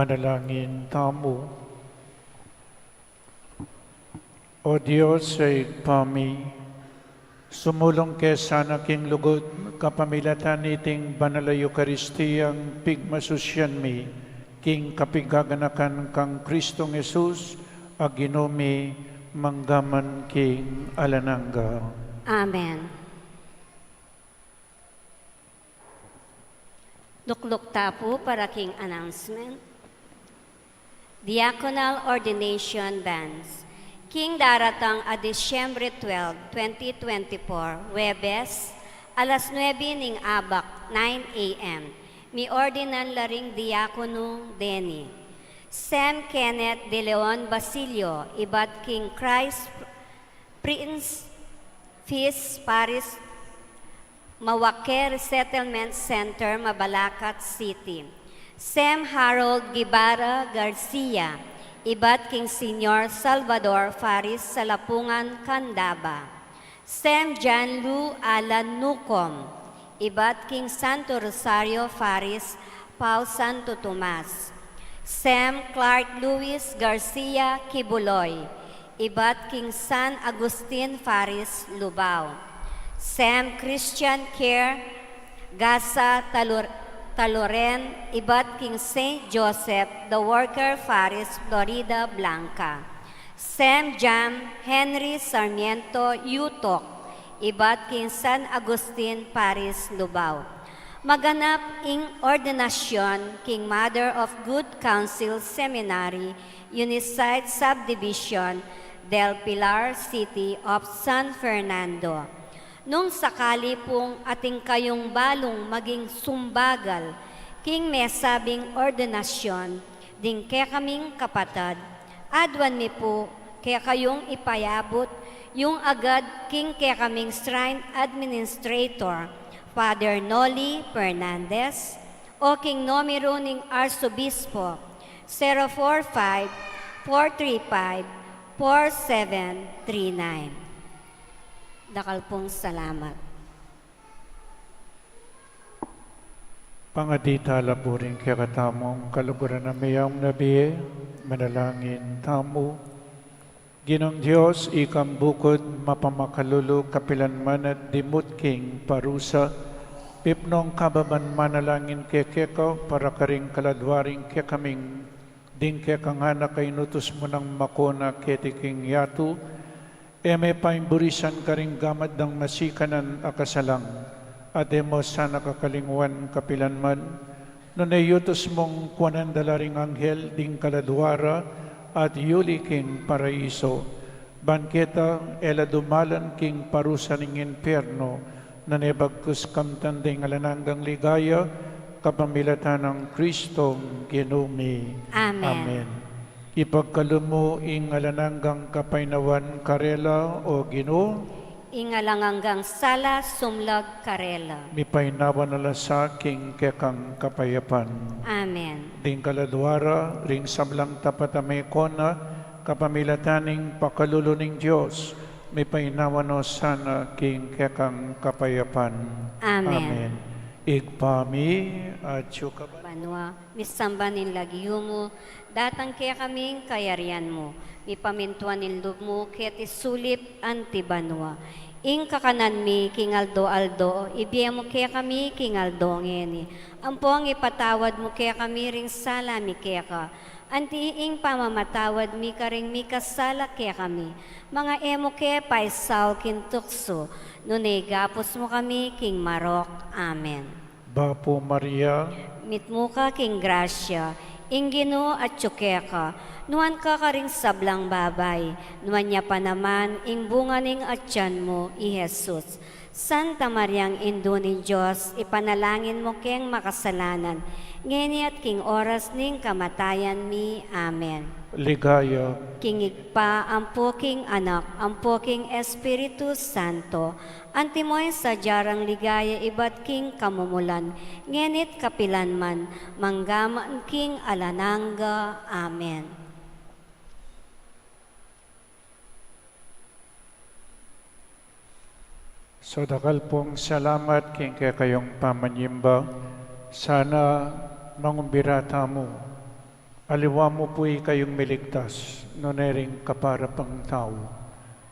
Manalangin tamu. O Dios, Ibpa mi, sumulung ke sana king lugud kapamilatan niting banal a Eukaristiyang pigmasusyan mi king kapigaganakan kang Kristong Jesus a Ginu mi, mangga man king alang angga. Amen. Lukluk ta pu para king announcement. Diaconal ordination banns. King daratang a Disyembre twelve, twenty twenty-four, Huwebes, alas nuebe ning abak, nine A M, miordinan la ring diakonong deni. Sem Kenneth de Leon Basilio, ibat king Christ Prince Fis Paris, Mawaque Resettlement Center, Mabalacat City. Sem Harold Guevara Garcia, ibat king Señor Salvador Faris Salapungan, Candaba. Sem John Lu Alan Nucom, ibat king Santo Rosario Faris, Pau Santo Tomas. Sem Clark Luis Garcia Kibuloy, ibat king San Agustin Faris, Lubao. Sem Christian Care Gasa Talor-, Taloren, ibat king Saint Joseph the Worker Faris, Floridablanca. Sem Jam Henry Sarmiento Yutok, ibat king San Agustin Faris, Lubao. Maganap ing ordinasyon king Mother of Good Counsel Seminary, Unisite Subdivision del Pilar, City of San Fernando. Nung sakali pung atin kayung balung maging sumbagal king mesabing ordinasyon ding kekaming kapatad, aduan mi pu kekayung ipayabut yung agad king kekaming shrine administrator, Father Noli Fernandez, o king numeru ning Arsobispo, zero four five, four three five, four seven three nine. Dakal pung salamat. Pangadi tala pu ring kekatamung kaluguran a mayap a bie, manalangin tamu. Ginung Dios, ikang bukut mapamakalulu kapilan man at dimut king parusa, pipnung kababan manalangin keka para karing kaladua ring kekaming ding kekang anak a inutus mu nang makuna keti king yatu, e me paimburisan karing gamat dang masikanan a kasalang, at e mu sana kakalingwan kapilan man, nune iutus mung kuanan da la ring anghel ding kaladua ra at yuli king paraiso, ban keta e la dumalan king parusa ning impiernu, Nune bagkus kamtan ding alang anggang ligaya, kapamilatan nang Kristong Ginu mi. Amen. Amen. Ipagkalub mu ing alang anggang kapaynawan karela, O Ginu. Ing alang anggang sala sumlag karela. Mipaynawa na la sa king kekang kapayapan. Amen. Ding kaladua ra, ring sablang tapat a mekona, kapamilatan ning pakalulu ning Dios, mipaynawa no sana king kekang kapayapan. Amen. Amen. Ibpa mi, atsu ka banua, misamban ing lagyu mu, datang kekami ing kayarian mu, mipamintuan ing lub mu keti sulip anti banua. Ing kakanan mi king aldo-aldo, ibie mu kekami king aldo ngeni. Ampong ipatawad mu kekami ring sala mi keka, anti ing pamamatawad mi karing mikasala kekami. Manga e mu ke paisaul king tuksu, nune igapus mu kami king marok. Amen. Bapu Maria, mitmu ka king grasya, ing Ginu atyu keka, nuan ka karing sablang babai, nuan ya pa naman ing bunga ning atyan mu, i Jesus. Santa Mariang Indu ning Dios, ipanalangin mu keng makasalanan, ngeni at king oras ning kamatayan mi. Amen. Ligaya king Ibpa, ampo king Anak, ampo king Espiritu Santo, antimo ing sadya rang ligaya ibat king kamumulan, ngeni't kapilan man, mangga man king alang angga. Amen. So, dakal pung salamat king kekayung pamanyimba. Sana mangumbira tamu. Aliwa mu pu ikayung miligtas, nune ring kaparapang tau.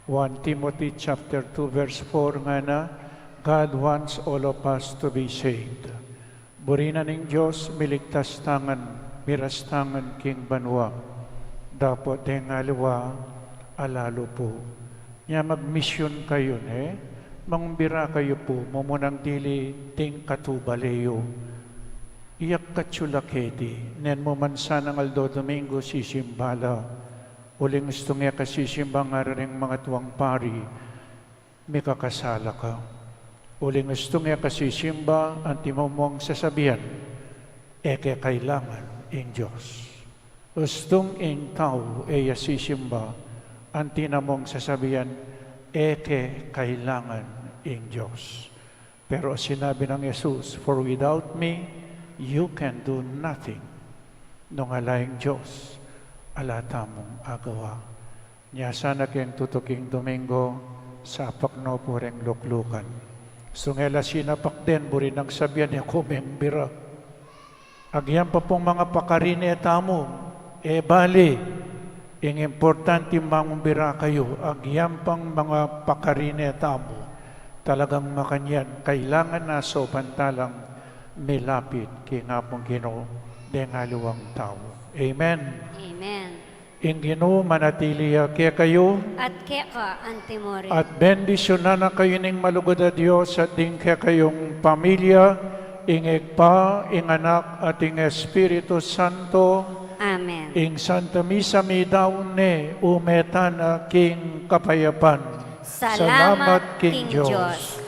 One Timothy chapter two verse four ngana, God wants all of us to be saved. Buri na ning Dios, miligtas tangan, miras tangan king banua. Dapot deng aliwa, alalu pu. Nya magmisyun kayu, ne? Mangumbira kayu pu, mumunang dili ding katubale yu. Iyak katsu la keti, neng mu man sanang aldo Domingo sisimba la. Uling ustung e ka sisimba, ngara ring mangatuang pari, mikakasala ka. Uling ustung e ka sisimba, antimo mung sasabian, e ke kailangan ing Dios. Ustung ing tau e ya sisimba, anti na mung sasabian, e ke kailangan ing Dios. Pero sinabi nang Jesus, "For without me, you can do nothing." Nung ala ing Dios, ala tamung agawa. Nya sana keng tutuking Domingo, sapak no pu reng luklukan. Ustung e la sinapak den, buri nang sabian, e ku mengumbira. Agyang pa pung manga pakari ne tamu, e bale, ing importante mangumbira kayu, agyang pang manga pakari ne tamu, talagang makanyan, kailangan na saupan talang milapit king Apung Ginu, deng aliwang tau. Amen. Amen. Ing Ginu manatili ya kekayu. At keka antimuri. At bendisyunan na kayu ning malugud a Dios at ding kekayung pamilya, ing Ibpa, ing Anak, at ing Espiritu Santo. Amen. Ing Santa Misa midaun ne, ume tana king kapayapan. Salamat king Dios.